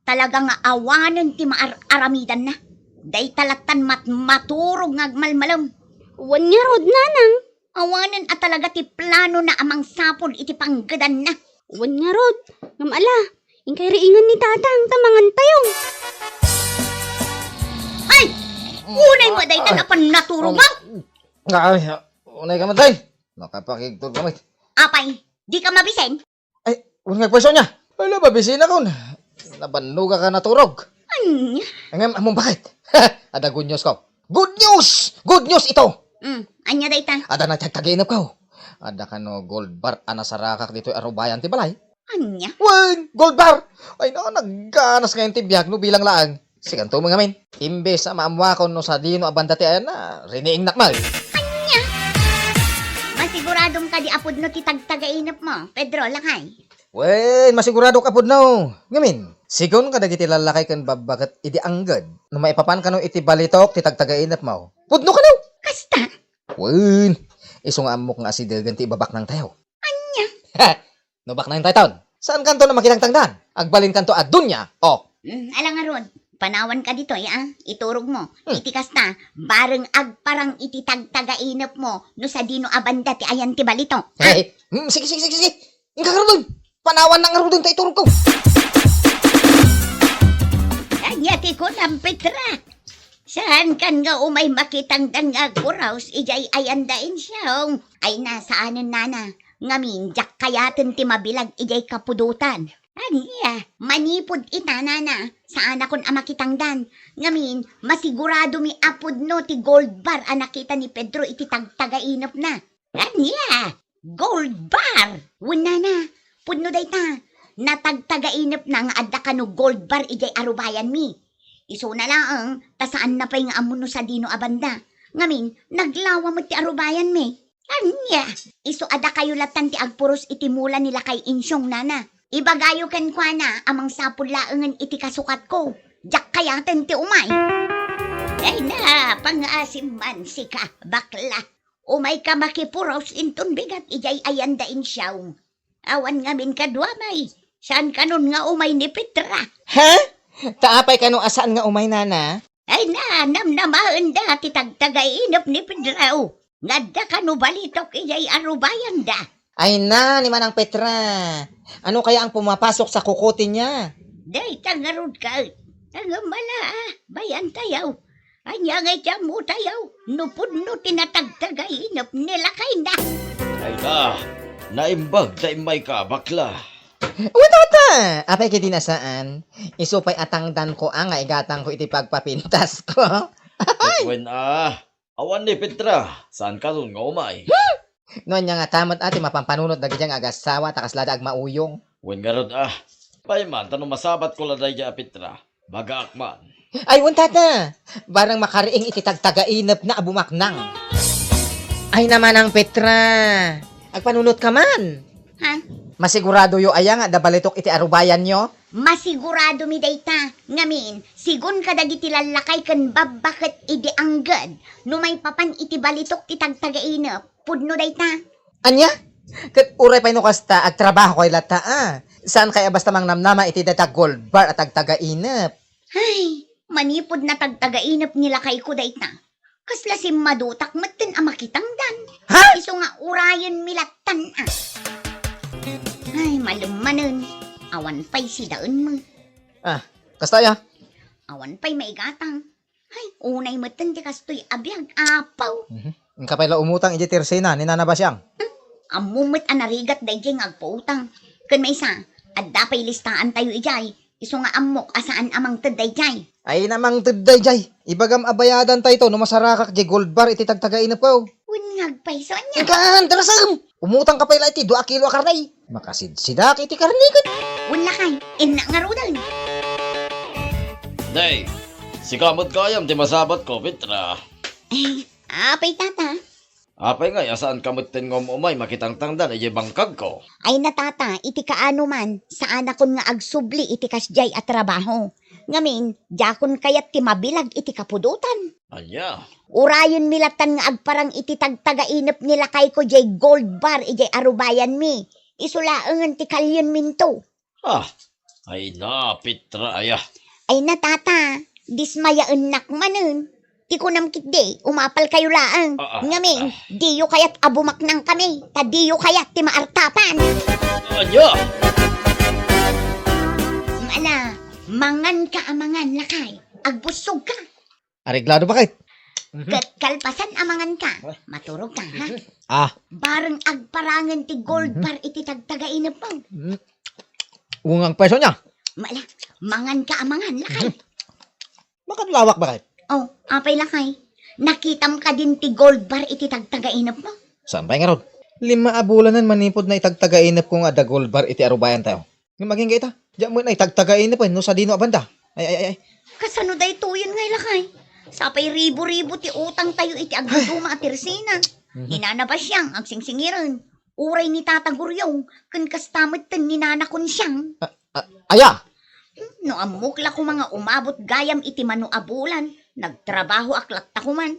Talaga nga awanen ti maar-aramidanna. Dayta lattan mat-, maturog nga agmalmalem. Wen ngarud, nanang. Awanen a talaga ti planona a mangsapul iti panggedanna. Wen ngarud, ngem ala, inkay riingen ni tatang ta mangantayo. Ay! Unay mo dayta napan naturog mo? Ay, unay ka matay. Makapakigtur ka met. Apay, di ka mabisen? Ay, wen nga agpayso nia. Ala, mabisinakon. Nabannogak a naturog. Ania? Ngem, ammom bakit? Adda good news ko. Good news! Good news ito! Mm, ania dayta? Adda na ti agtagainepko. Adda kano gold bar a nasarakak ditoy arubayan ti balay. Ania? Wen, gold bar! Ay, na, nagganas ngayon ti biag no bilang laeng. Sikanto met ngamin. Imbes a maammuakon no sadino a banda ti ayanna, riniingnak met. Ania? Masiguradom kadi a pudno ti tagtagainepmo, Pedro, lakay? Wen, masiguradok a pudno. Ngamin, sigun kadagiti lallakay ken babbaket idi angged, no maipapan kano iti balitok ti tagtagainepmo, pudno kano. Kasta? Wen, isu nga ammok nga asidegen ti ibabaknangtayo. Ania? No baknangtayo ton, saankanto a makitangtangdan? Agbalinkanto a dunia. Oh. Mm, ala ngarud, panawanka ditoy, a, iturogmo. Hmm. Iti kasta, bareng agparang iti tagtagainepmo no sadino a banda ti ayan ti balitok. Ay, mm, sige, sige, sige, sige. Inka ngaruden. Panawannak ngaruden ta iturogko. Ania ti kunam, Petra? Saankan nga umay makitangdan nga agpuraos idiay ayanda, insyong? Ay na, saanen, nana. Ngamin, diak kayaten ti mabilag idiay kapudotan. Ania, manipud ita, nana, saanakon a makitangdan. Ngamin, masiguradomi a pudno ti gold bar a nakita ni Pedro iti tagtagainepna. Ania? Gold bar! Wen, nana, pudno dayta. Natagtagainepna nga adda kano gold bar idiay arubayanmi. Isuna laeng, ta saanna pay nga ammo no sadino a banda. Ngamin, naglawa met ti arubayanmi. Ania? Isu a dakayo lattan ti agpuros iti mula ni lakay insyong, nana. Ibagayo kenkuana a mangsapul laengen iti kasukatko. Diak kayaten ti umay. Ay na, pangaasim man sika, bakla. Umayka makipuros inton bigat idiay ayanda, insyong. Awan ngamin kaduamay. Saan kanon nga umay ni Petra? Ha? Ta apay kano a saan nga umay, nana? Ay na, namnamaenda ti tagtagainep ni Pedro nga adda kano balitok idiay arubayanda. Ay na, ni Manang Petra. Ano kaya ang pumapasok sa kukote niya? Dayta ngarud ket. Ngem ala, a, bayan tayo. Ania ngay ti ammo tayo no pudno ti natagtagainep ni lakayna? Ay na, naimbag ta immayka, bakla. Wen, tata! Apay ket di na saan? Isu pay a tangdanko a nga igatangko iti pagpapintasko. Ket wen a, awan ni Petra, saan kanon nga umay? No ania ngata met a ti mapampanunot dagiti nga agassawa ta kaslada agmauyong? Wen ngarud a, pay man ta no masabatko la daydiay a Petra, bagaak man. Ay, wen, tata! Barang makariing iti tagtagainepna a bumaknang. Ay na, Manang Petra! Agpanunotka man! Ha? Masiguradoyo aya nga adda balitok iti arubayanyo? Masiguradomi dayta. Ngamin, sigun kadagiti lallakay ken babbaket idi angged, no maipapan iti balitok ti tagtagainep, pudno dayta. Ania? Ket uray pay no kasta, agtrabahokayo latta a. Saankay a basta mangnamnama iti dayta gold bar a tagtagainep? Ay, manipud natagtagainep ni lakayko dayta, kasla simmadutak metten a makitangdan. Ha? Isu nga urayenmi lattan a. Ay, malem manen. Awan pay sidaenmi. Ah, kasta aya? Awan pay maigatang. Ay, unay metten ti kastoy a biag, apaw. Mhm. Inka pay la umutang idiay tirsina ni Nana Basiang. Hmm? Ammom met a narigat daydiay nga agpautang. Ken maysa, Adda pay listaantayo idiay. Isu nga ammok a saan a mangted daydiay. Ay, na mangted daydiay. Ibagam a bayadan tayo to no masarakak diay gold bar iti tagtagainepko. Wen nga agpayso ania? Kan, darasem! Umutang ka pay la iti dua a kilo a karne. Makasidsidak iti karne ket. Wen lakay, innak ngaruden. Day, sika met gayam ti masabatko, Petra. Eh, apay, tata? Apay ngay a saanka metten nga um-umay makitangtangdan idiay bangkagko? Ay na, tata, iti kaano man, saanakon nga agsubli iti kasdiay a trabaho. Ngamin, diakon kayat ti mabilag iti kapudotan. Ania? Urayenmi lattan nga agparang iti tagtagainep ni lakayko diay gold bar idiay arubayanmi. Isu laengen ti kalienminto. Ah, ay na, Petra, aya. Ay na, tata, dismayaennak manen. Ti kunam ketdi, umapalkayo laeng. Ah, ah, ngamin, ah, diyo kayat a bumaknangkami, ta diyo kayat ti maartapan. Ania? Ala, manganka a mangan, lakay. Agbussogka. Areglado ba kay? Mhm. Ket kalpasan a manganka, maturogka, ha? Ah. Bareng agparangen ti gold bar iti tagtagainepmo. Mm. Ungang peso niya. Mala, manganka a mangan, lakay. Mhm. Bakit lawak ba kay? Oh, apay lakay. Nakitam kadin ti gold bar iti tagtagainepmo? Saan pay ngarud? Lima a bulanen manipud na itagtagainepko nga adda gold bar iti arubayantayo. Ngem agingga ita, diak met itagtagainep no sadino a banda. Ay, ay, ay, ay. Kasano daytoyen ngay lakay? Sapay ribo-ribo ti utangtayo iti agduduma a tersina. Mhm. Ni Nana Basiang agsingsingiren. Uray ni Tata Guriong, ken kasta metten ni Nana Konsiang. A-, a-, aya? No ammok la koma nga umabot gayam iti mano a bulan, nagtrabahoak latta koman.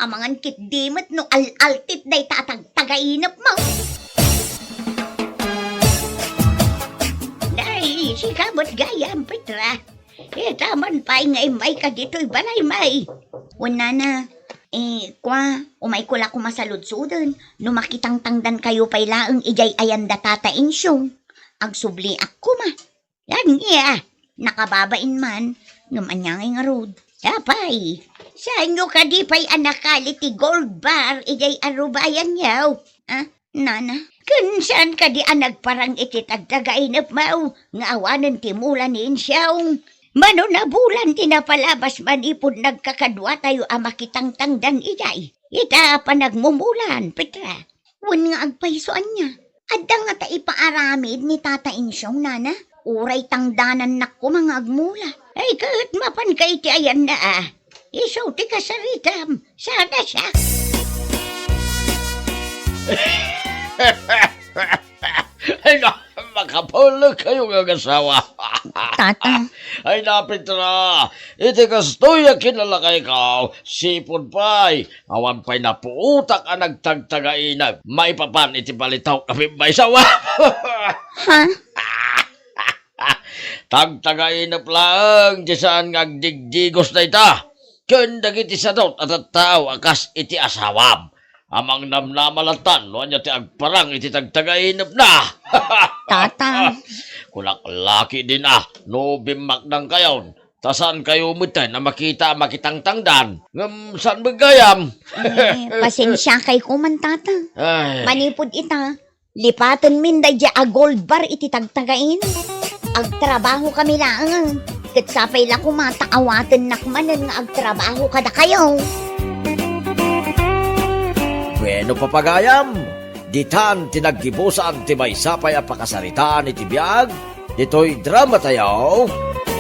Amangan ketdi met no al-altit dayta a tagtagainepmo. Nay, sika met gayam, Petra. Ita man pay nga immayka ditoy balay, may. Wen, nana, eh, kua, umayko la koma saludsoden no makitangtangdankayo pay laeng idiay ayan da Tata Insyong. Agsubliak koma. Ania, nakababain man, ngem ania ngay ngarud? Apay, saanyo kadi pay a nakali ti gold bar idiay arubayanyo? Ah, nana, ken saan kadi a nagparang iti tagtagainepmo nga awanen ti mula ni Insyong? Mano a bulan ti napalabas manipud nagkakaduatayo a makitangtangdan idiay ita a panagmumulan, Petra. Wen nga agpayso ania? Adda ngata ipaaramid ni Tata Insyong, nana? Uray tangdanannak koma nga agmula. Ay, ket mapanka iti ayanna, a. Isu ti kasaritam. Sana siak. Ay, na, makapulek kayo nga asawa. Tata. Ay, na, Petra, iti kastoy a kinalakayko, sipud pay, awan pay napuotak a nagtagtagainep maipapan iti balitaw a pimmaysawa. Ha? Tagtagainep laeng ti saan nga agdigdigos dayta. Ken dagiti sadot a tattao a kas iti asawam. Amangnamnama lattan no ania ti agparang iti tagtagainepna. Tata. Kunak laki din a, no bimmaknangkayon, ta saankayo metten a makita a makitangtangdan. Ngem saan met gayam? Eh, pasensiakay koman, tata. Ay. Manipud ita, lipatenmin daydiay a gold bar iti tagtagainep. Agtrabahokami laeng. Ket sapay la koma ta awatennak manen nga agtrabaho kadakayo. Bueno, papagayam, ditan ti naggibusan ti maysa pay a pakasaritaan iti biag ditoy dramatayo,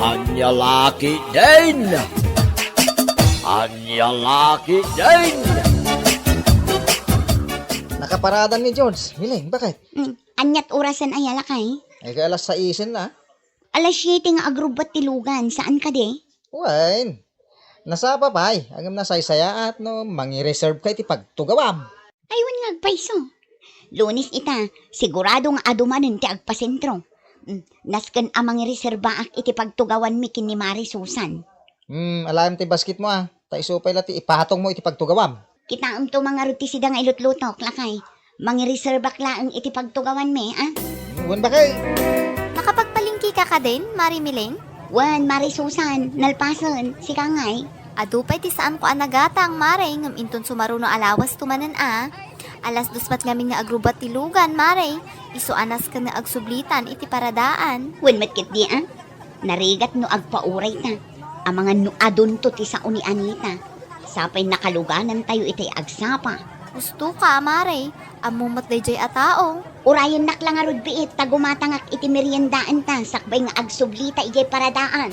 Ania La Ketdin! Ania La Ketdin! Nakaparadan ni George. Mileng, bakit? Mm, aniat orasen aya, lakay? Ay, kay alas saisen na. Alas siete nga agrubbat ti lugan, saan kadi? Wen, nasapa pay, ngem nasaysayaat no mangireserve ka iti pagtugawam. Ay, wen nga agpayso. Lunes ita, sigurado nga adu manen ti agpasentro. Mm, nasken a mangireserbaak iti pagtugawanmi ken ni Mari Susan. Hmm, alaem ti basketmo, a. Ta isu pay la ti ipatongmo iti pagtugawam. Kitaemto man ngarud ti sida nga ilutlutok, lakay. Mangireserbak laeng iti pagtugawanmi, a? Wen, bakit? Nakapagpalengkeka kadin, Mari Mileng? Wen, Mari Susan, nalpasen, sika ngay? Adu pay ti saanko a nagatang, Mari, ngem inton sumaruno a lawasto manen a. Alas dos met ngamin nga agrubbat ti lugan, Mari. Isu a nasken nga agsublitan iti paradaan. Wen met ketdi a, narigat no agpaurayta, amangan no adunto ti sao ni Anita. Sapay nakaluganantayo itay agsapa. Husto ka, Mare. Ammo met daydiay a tao. Urayennak la ngarud biit ta gumatangak iti meriendaenta sakbay nga agsublita idiay paradaan.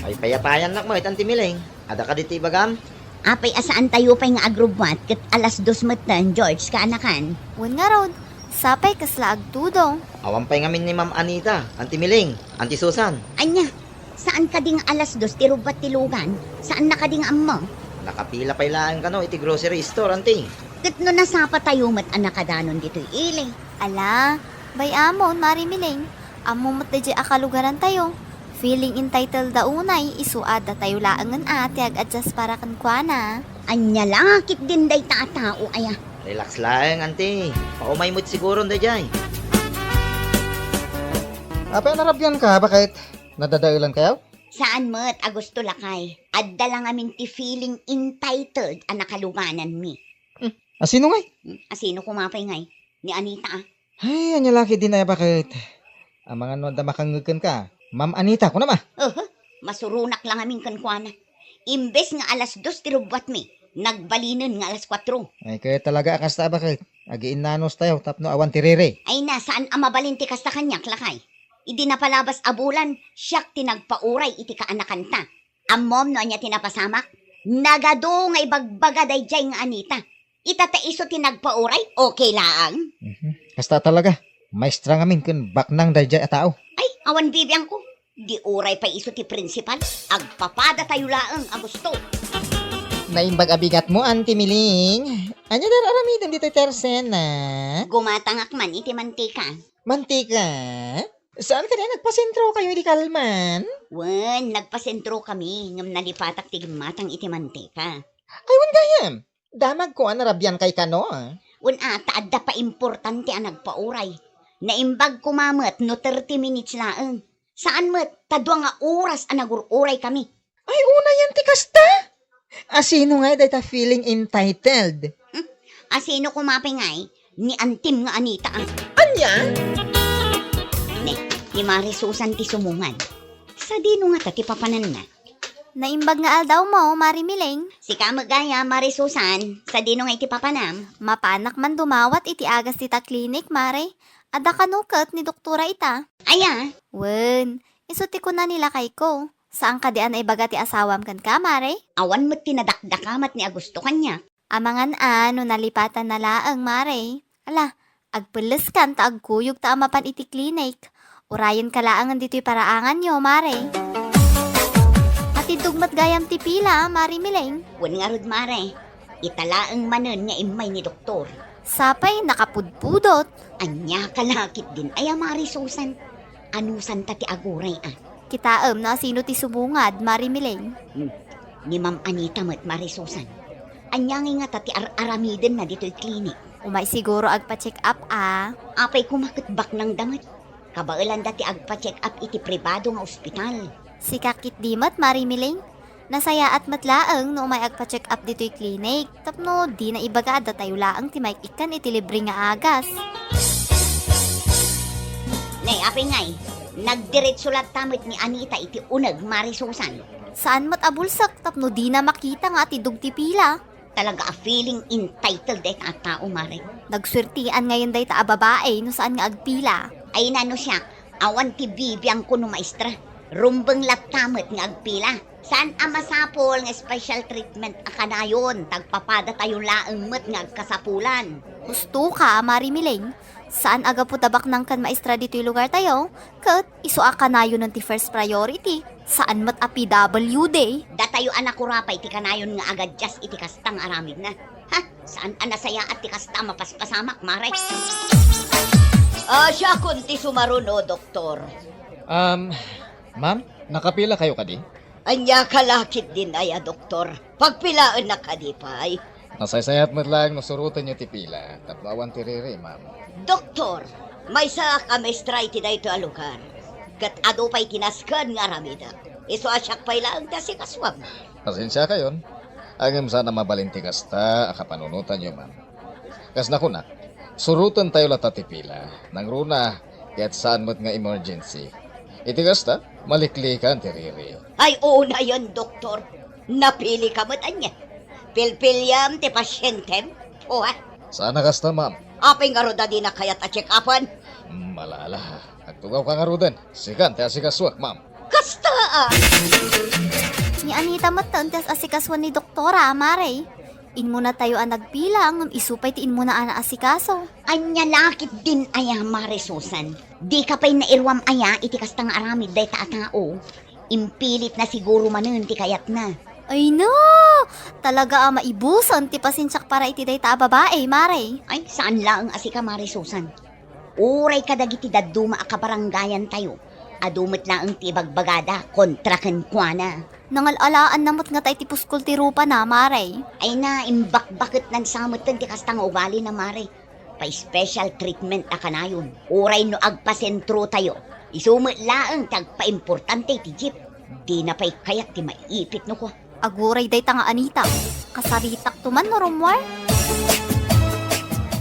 Ay, payapayannak met, Auntie Miling. Adda kadi ti ibagam? Apay a saantayo pay nga agrubbuat ket alas dos metten, George, kaanakan? Wen ngarud, sapay kasla agtudong. Awan pay ngamin ni Ma'am Anita, Auntie Miling, Auntie Susan. Ania, saan kadi nga alas dos ti rubbuat ti lugan? Saanna kadi nga ammo? Nakapila pay laeng kano iti grocery store, Auntie. Ket no nasapatayo met a nakadanon ditoy ili? Ala, bay-amon, Mare Miling. Ammo met daydiay a kalugarantayo. Feeling entitled da unay, isu a datayo laengen a ti ag-adjust para kenkuana. Ania la ketdin dayta a tao aya? Relax laeng, Auntie. Paumay met siguron daydiay. Apay a narabianka, baket? Nadadaelankayo? Saan met, a gusto lakay. Adda la ngamin ti feeling entitled a nakalugananmi. Hmm, asino ngay? Hmm, asino koma pay ngay? Ni Anita a. Ay, ania la ketdin aya, baket? Amangan no adda makangngeg kenka. Ma'am Anita, kunam a? Oho, masuronak la ngamin kenkuana. Imbes nga alas dos ti rubbuatmi, nagbalinen nga alas kuatro. Ay, kaya talaga a kasta, baket? Agiinnanos tayo tapno awan ti riri. Ay na, saan a mabalin ti kasta kaniak, lakay? Idi napalabas a bulan, siak ti nagpauray iti kaanakanta. Ammom no ania ti napasamak? Nagadu nga ibagbaga daydiay nga Anita. Ita ta isu ti nagpauray, okay laang. Mhm. Kasta talaga. Maestra ngamin ken baknang daydiay a tao. Ay, awan bibiangko. Di uray pay isu ti prinsipal. Agpapadatayo laeng a gusto. Naimbag a bigatmo, Auntie Miling. Ania dar-aramidem ditoy tersena? Gumatangak man iti mantika. Mantika? Saan kadi a nagpasentrokayo idi kalman? Wen, nagpasentrokami ngem nalipatak ti gimmatang iti mantika. Ay, wen gayam. Damagko a narabiankay kano, a. Wen a, ta adda pay importante a nagpauray. Naimbag koma met no thirty minutes laeng. Saan met, ta dua nga oras a nagur-uraykami. Ay, unayen ti kasta? Asino ngay dayta feeling entitled? Hmm? Asino koma pay ngay? Ni Antim nga Anita a. Ania? Ne, ni Mare Susan ti sumungad. Sadino ngata ti papananna? Naimbag nga aldawmo, Mare Miling. Sika met gayam, Mare Susan. Sadino ngay ti papanam? Mapanak man dumawat iti agas dita klinik, Mare. Adda kano ket ni doktora ita? Aya? Wen, isu ti kuna ni lakayko. Saan kadi a naibaga ti asawam kenka, Mare? Awan met ti nadakdakamat ni Augusto kaniak. Amangan a no nalipatanna laeng, Mare. Ala, agpelleskan ta agkuyogta a mapan iti klinik. Urayenka laengen ditoy paraanganyo, Mare. Atiddog met gayam ti pila, Mare Miling. Wen ngarud, Mare. Ita laeng manen nga immay ni doktor. Sapay nakapudpudot. Ania ka la ketdin aya, Mare Susan? Anusanta ti aguray a. Kitaem no asino ti sumungad, Mare Miling. Hmm. Ni Ma'am Anita met, Mare Susan. Ania ngay ngata ti ar-aramidenna ditoy klinik? Umay siguro agpa-check up a. Apay koma ket baknangda met. Kabaelanda ti agpa-check up iti pribado nga ospital. Sika ketdi met, Mare Miling. Nasayaat met laeng no umay agpa-check up ditoy klinik, tapno dina ibaga a datayo laeng ti maik-ikkan iti libre nga agas. Nay, apay ngay, nagdiretso latta met ni Anita iti uneg, Mare Susan. Saan met a bulsek tapno dina makita nga atiddog ti pila. Talaga a feeling entitled dayta a tao, Mare. Nagsuertian ngayen dayta a babae no saan nga agpila. Ay na no siak, awan ti bibiangko no maestra. Rumbeng latta met nga agpila. Saan a masapul nga special treatment a kanayon, ta agpapadatayo laeng met nga agkasapulan. Husto ka, Mare Miling. Saan a gapu ta baknang ken maestra ditoy lugartayo, ket isu a kanayonen ti first priority. Saan met a P W D. Datayo a nakurapay ti kanayon nga agadjust iti kasta nga aramidna. Ha? Saan a nasayaat ti kasta a mapaspasamak, Mare? Ah, siakon ti sumaruno, Doktor. Um, ma'am, nakapila kayo kadi? Ania ka la ketdin aya, Doktor? Pagpilaennak kadi pay? Nasaysayaat met laeng no surotenyo ti pila, tapno awan ti riri, ma'am. Doktor, maysaak a maestra iti daytoy a lugar, ket adu pay ti nasken nga aramidek. Isu a siak pay laeng ti asikasuam. Pasensiakayon, ngem saan a mabalin ti kasta a kapanunotanyo, ma'am. Kas nakunak, surotentayo latta ti pila. Nangruna, ket saan met nga emergency. Iti kasta, maliklikan ti riri. Ay, unayen, doktor. Napili ka met ania? Pilpiliam ti pasientem? Puha. Saan a kasta, ma'am. Apay ngarud a dina kayat a check-upan? Hmm, ala, ala. Agtugawka ngaruden. Sikan ti asikasuak, ma'am. Kasta a! Ni Anita met ti as-asikasuan ni doktora, mare. Immunatayo a nagpila, ngem isu pay ti immunaan a asikaso. Ania la ketdin aya, Mare Susan? Dika pay nairuam aya iti kasta nga aramid dayta a tao? Impilitna siguro manen ti kayatna. Ay no! Talaga a maibusen ti pasensiak para iti dayta a babae, mare. Ay, saan laeng a sika, Mare Susan. Uray kadagiti dadduma a kabarangayantayo, adu met laeng ti ibagbagada kontra kenkuana. Nangal-alaanna met ngata iti puskol ti rupana, mare. Ay na, imbakbaketnan sa metten ti kasta nga ugalina, mare. Pa-special treatment a kanayon. Uray no agpasentrotayo, isu met laeng ti agpaimportante iti jeep. Dina pay kayat ti maipit no kua. Aguray dayta nga Anita. Kasaritakto man no rummuar?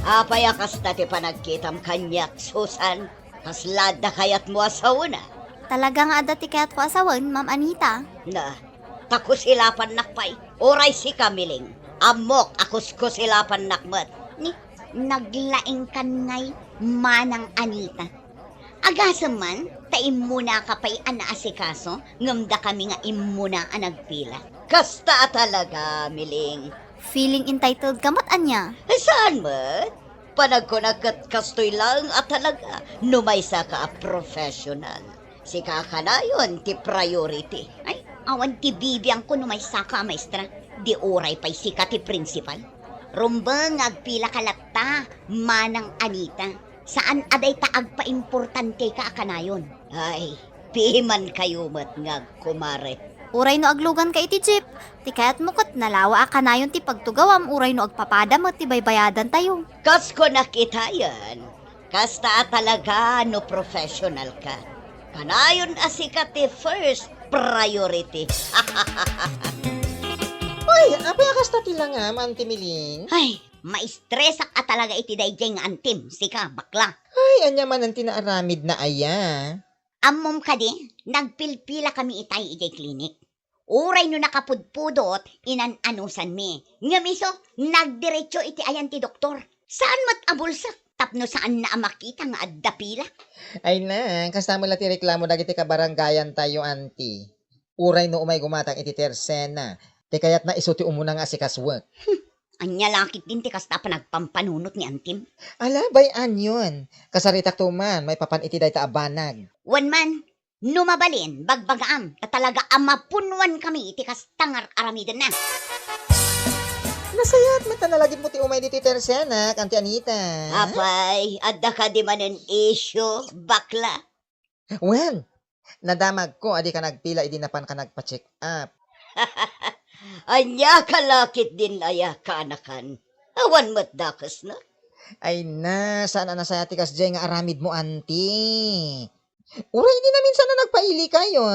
Apay a kasta ti panagkitam kaniak, Susan? Kasla adda kayatmo a sawen a? Talaga nga adda ti kayatko a sawen, Ma'am Anita. Na, ta kusilapannak pay. Uray sika, Miling. Ammok a kuskusilapannak met. Ni, naglaingkan ngay, Manang Anita. Agasem man, ta immunaka pay a naasikaso, ngem dakami nga immuna a nagpila. Kasta a talaga, Miling. Feeling entitled ka met ania? Saan met? Panagkunak ket kastoy laeng a talaga no maysaka a professional. Sika kanayon ti priority. Ay, awan ti bibiangko no maysaka a maestra. Di uray pay sika ti principal. Rumbeng nga agpilaka latta, Manang Anita. Saan a dayta agpaimportanteka a kanayon. Ay, pimankayo met nga agkumare. Uray no agluganka iti jeep, ti kayatmo ket nalawa a kanayon ti pagtugawam uray no agpapada met ti baybayadantayo. Kas kunak itayen, kasta a talaga no professional ka. Kanayon a sika ti first priority. Uy, apay a kasta ti langam, Auntie Miling? Ay, maistresak a talaga iti daydiay nga antim, sika, bakla. Ay, ania manen ti naaramidna aya? Ammom kadi, nagpilpilakami itay idiay klinik. Uray no nakapudpudot, inan-anusanmi. Ngem isu, nagdiretso iti ayan ti doktor. Saan met a bulsek, tapno saanna a makita nga adda pila. Ay na, kasta met la ti reklamo dagiti kabarangayantayo, Auntie. Uray no umay gumatang iti tersena, ti kayatna isu ti umuna nga asikasuek. Hmm, ania la ketdin ti kasta a panagpampanunot ni Antim? Ala, bay-anyon. Kasaritakto man, maipapan iti dayta a banag. Wen man, no mabalin, bagbagaam, ta talaga a mapunnoankami iti kasta nga ar-aramidenna. Nasayaat met ta nalagipmo ti umay ditoy tersenak, Auntie Anita. Apay, adda kadi manen issue, bakla? Wen, nadamagko a dika nagpila idi napanka nagpa-check up. Ania ka la ketdin aya, kaanakan? Awan met dakesna? Ay na, saan a nasayaat ti kasdiay nga aramidmo, Auntie. Uray idi naminsan a nagpailikayo,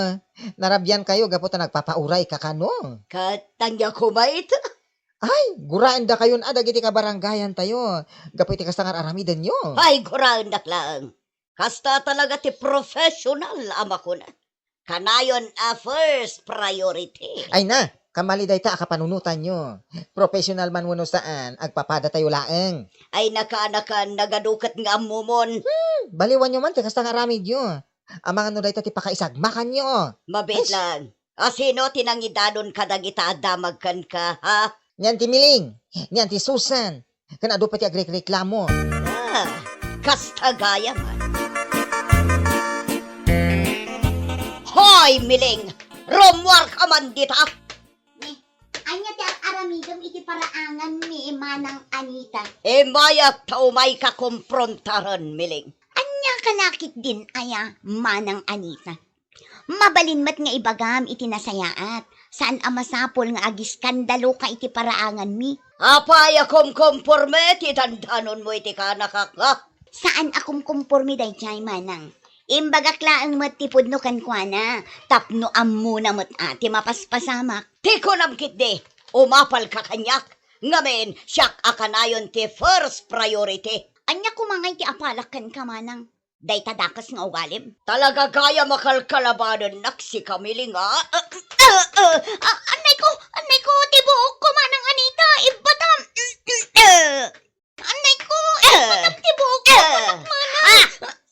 narabiankayo gapu ta nagpapaurayka kano. Ket ania koma ita? Ay, guraendakayon a dagiti kabarangayantayo gapu iti kasta nga ar-aramidenyo. Ay, guraendak laeng. Kasta talaga ti professional a makuna. Kanayon a first priority. Ay na, kamali dayta a kapanunotanyo. Professional man wenno saan, agpapadatayo laeng. Ay, nakaanakan, nagadu ket nga ammomon. Hmm, baliwanyo man ti kasta nga aramidyo. Amangan no dayta ti pakaisagmakanyo. Mabiit lang. A sino ti nangidanon kadagita a damag kenka, ha? Ni Auntie Miling, ni Auntie Susan, ken adu pay ti agrekreklamo. Ah, kasta gayam. Hoy, Miling! Rummuarka man dita! Ni, ania ti ar-aramidem iti paraangan ni Manang Anita? Immayak ta umayka komprontaran, Miling. Ania ka la ketdin aya, Manang Anita? Mabalin met nga ibagam iti nasayaat. Saan a masapul nga agiskandaloka iti paraanganmi. Apay a kumkomporme ti dandanonmo iti kaanakak, nga? Saan a kumkomporme daydiay, manang. Imbagak laeng met ti pudno kenkuana, tapno ammona met a ti mapaspasamak. Ti kunam ketdi, umapalka kaniak. Ngamin, siak a kanayon ti first priority. Ania koma ngay ti apalak kenka, manang? Dayta dakes nga ugalim? Talaga gayam a kalkalabanennak sika, Miling, a? Ah, ah, ah, ah, annay ko, annay ko, ti buokko, Manang Anita, ibbatam. Annay ko, ibbatam ti buokko, ibbatam, Manang. Ah!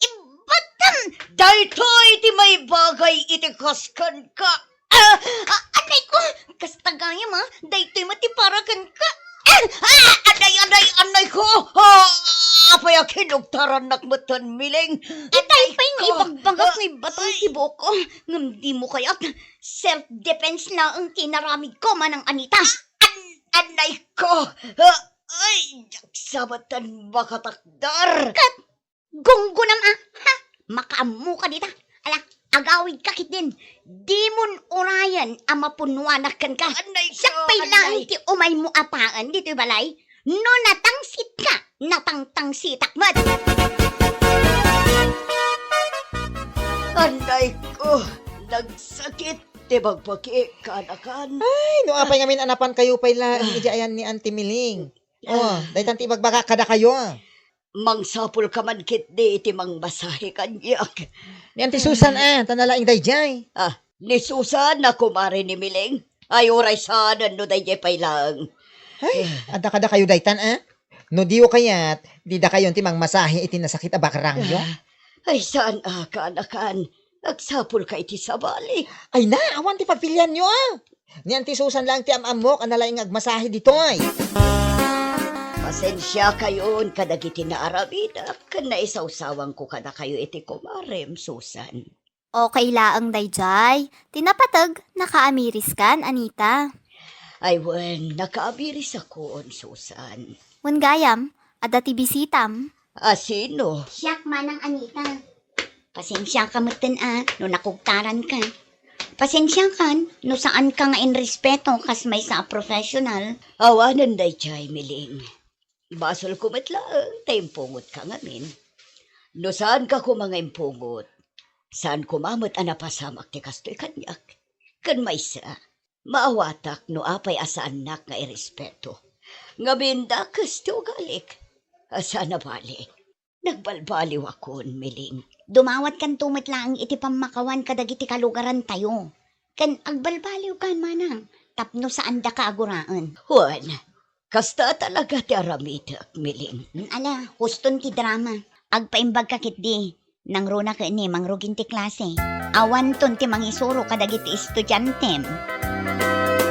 Ibbatam. Daytoy ti maibagay iti kas kenka. Ah, ah, annay ko, kasta gayam, a, daytoy met ti para kenka. Ah, ah, aday, aday, annay ko. Ah, apay a kinugtarannak metten, Miling. Itay pay nga ibagbagak nga ibbatam ti buokko. Ngem dimo kayat. Self-defense laeng ti inaramidko, Manang Anita. An-, annay ko. Ah, ay, diak sa metten makatakder. Ket gunggunam a, ha? Makaammoka dita. Ala, agawidka ketdin. Dimon urayen a mapunnoanak kenka. Anay ko, siak pay laeng ti umaymo a paen ditoy balay. No natangsitka, natangtangsitak met. Anay ko, nagsakit ti bagbagi, kaanakan. Ay, no apay ngamin a napankayo pay laeng idiay ayan ni Auntie Miling. Oh, daytan ti ibagbagak kadakayo. Mangsapulka man ketdi iti mangmasahe kaniak. Ni Auntie Susan, a, ta nalaing daydiay. Ah, ni Susan a kumare ni Miling. Ay, uray saanen no daydiay pay laeng. Ay, adda kadakayo daytan, a? No diyo kayat, didakayon ti mangmasahe iti nasakit a bakrangyo. Ah, ay, saan a, kaanakan. Agsapulka iti sabali. Ay na, awan ti pagpilianyo, a. Ni Auntie Susan laeng ti am-ammok a nalaing nga agmasahe ditoy. Pasensiakayon kadagiti naaramidak ken naisawsawanko kadakayo iti kumarem, Susan. Okay laeng daydiay. Ti napateg, nakaamiriskan, Anita? Ay wen, nakaamirisakon, Susan. Wen gayam, adda ti bisitam. A sino? Siak, Manang Anita. Pasensiaka metten a no nakugtaranka. Pasensiakan no saanka nga inrespeto kas maysa a professional. Awanen daydiay, Miling. Basolko met laeng ta impungotka ngamin. No saanka koma nga impungot, saan koma met a napasamak ti kastoy kaniak. Ken maysa, maawatak no apay a saannak nga irespeto. Ngamin dakes ti ugalik. A, saan a bale. Nagbalbaliwakon, Miling. Dumawatkanto met laeng iti pammakawan kadagiti kalugarantayo. Ken agbalbaliwkan, Manang, tapno saandaka a guraen. Wen, kasta talaga ti aramidek, Miling. Ala, huston ti drama. Agpaimbagka ketdi, nangruna ket ni mangrugin ti klase. Awanton ti mangisuro kadagiti estudiantem.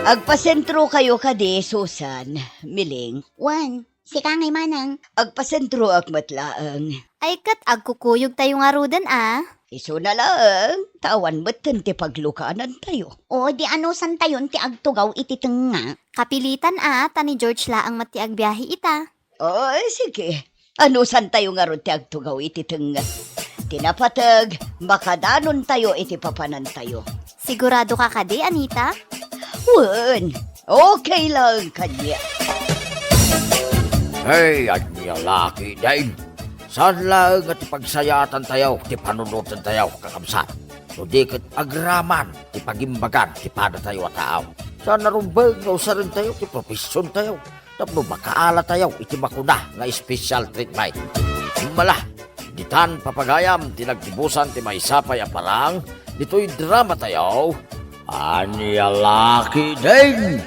Agpasentrokayo kadi, Susan, Miling. Wen, sika ngay, Manang. Agpasentroak met laeng. Ay, ket agkukuyogtayo ngaruden a. Isuna laeng, ta awan metten ti paglukanantayo. O, di anusantayon ti agtugaw iti tengnga. Kapilitan a, ta ni George laeng met ti agbiahe ita. O, sige. Anusantayo ngarud ti agtugaw iti tengnga. Ti napateg, makadanontayo iti papanantayo. Siguradoka kadi, Anita? Wen, okay laeng kaniak. Hey, ania laki, Dave. Saan laeng nga ti pagsayaatantayo ti panunotentayo, kakabsat? No di ket agraman ti pagimbagan ti padatayo a tao. Saan a rumbeng nga usarentayo ti professiontayo tapno makaalatayo iti makuna nga special treatment. Mala, ditan, papagayam, ti nagtibusan ti maysa pay a parang ditoy dramatayo. Ania laki, Dave?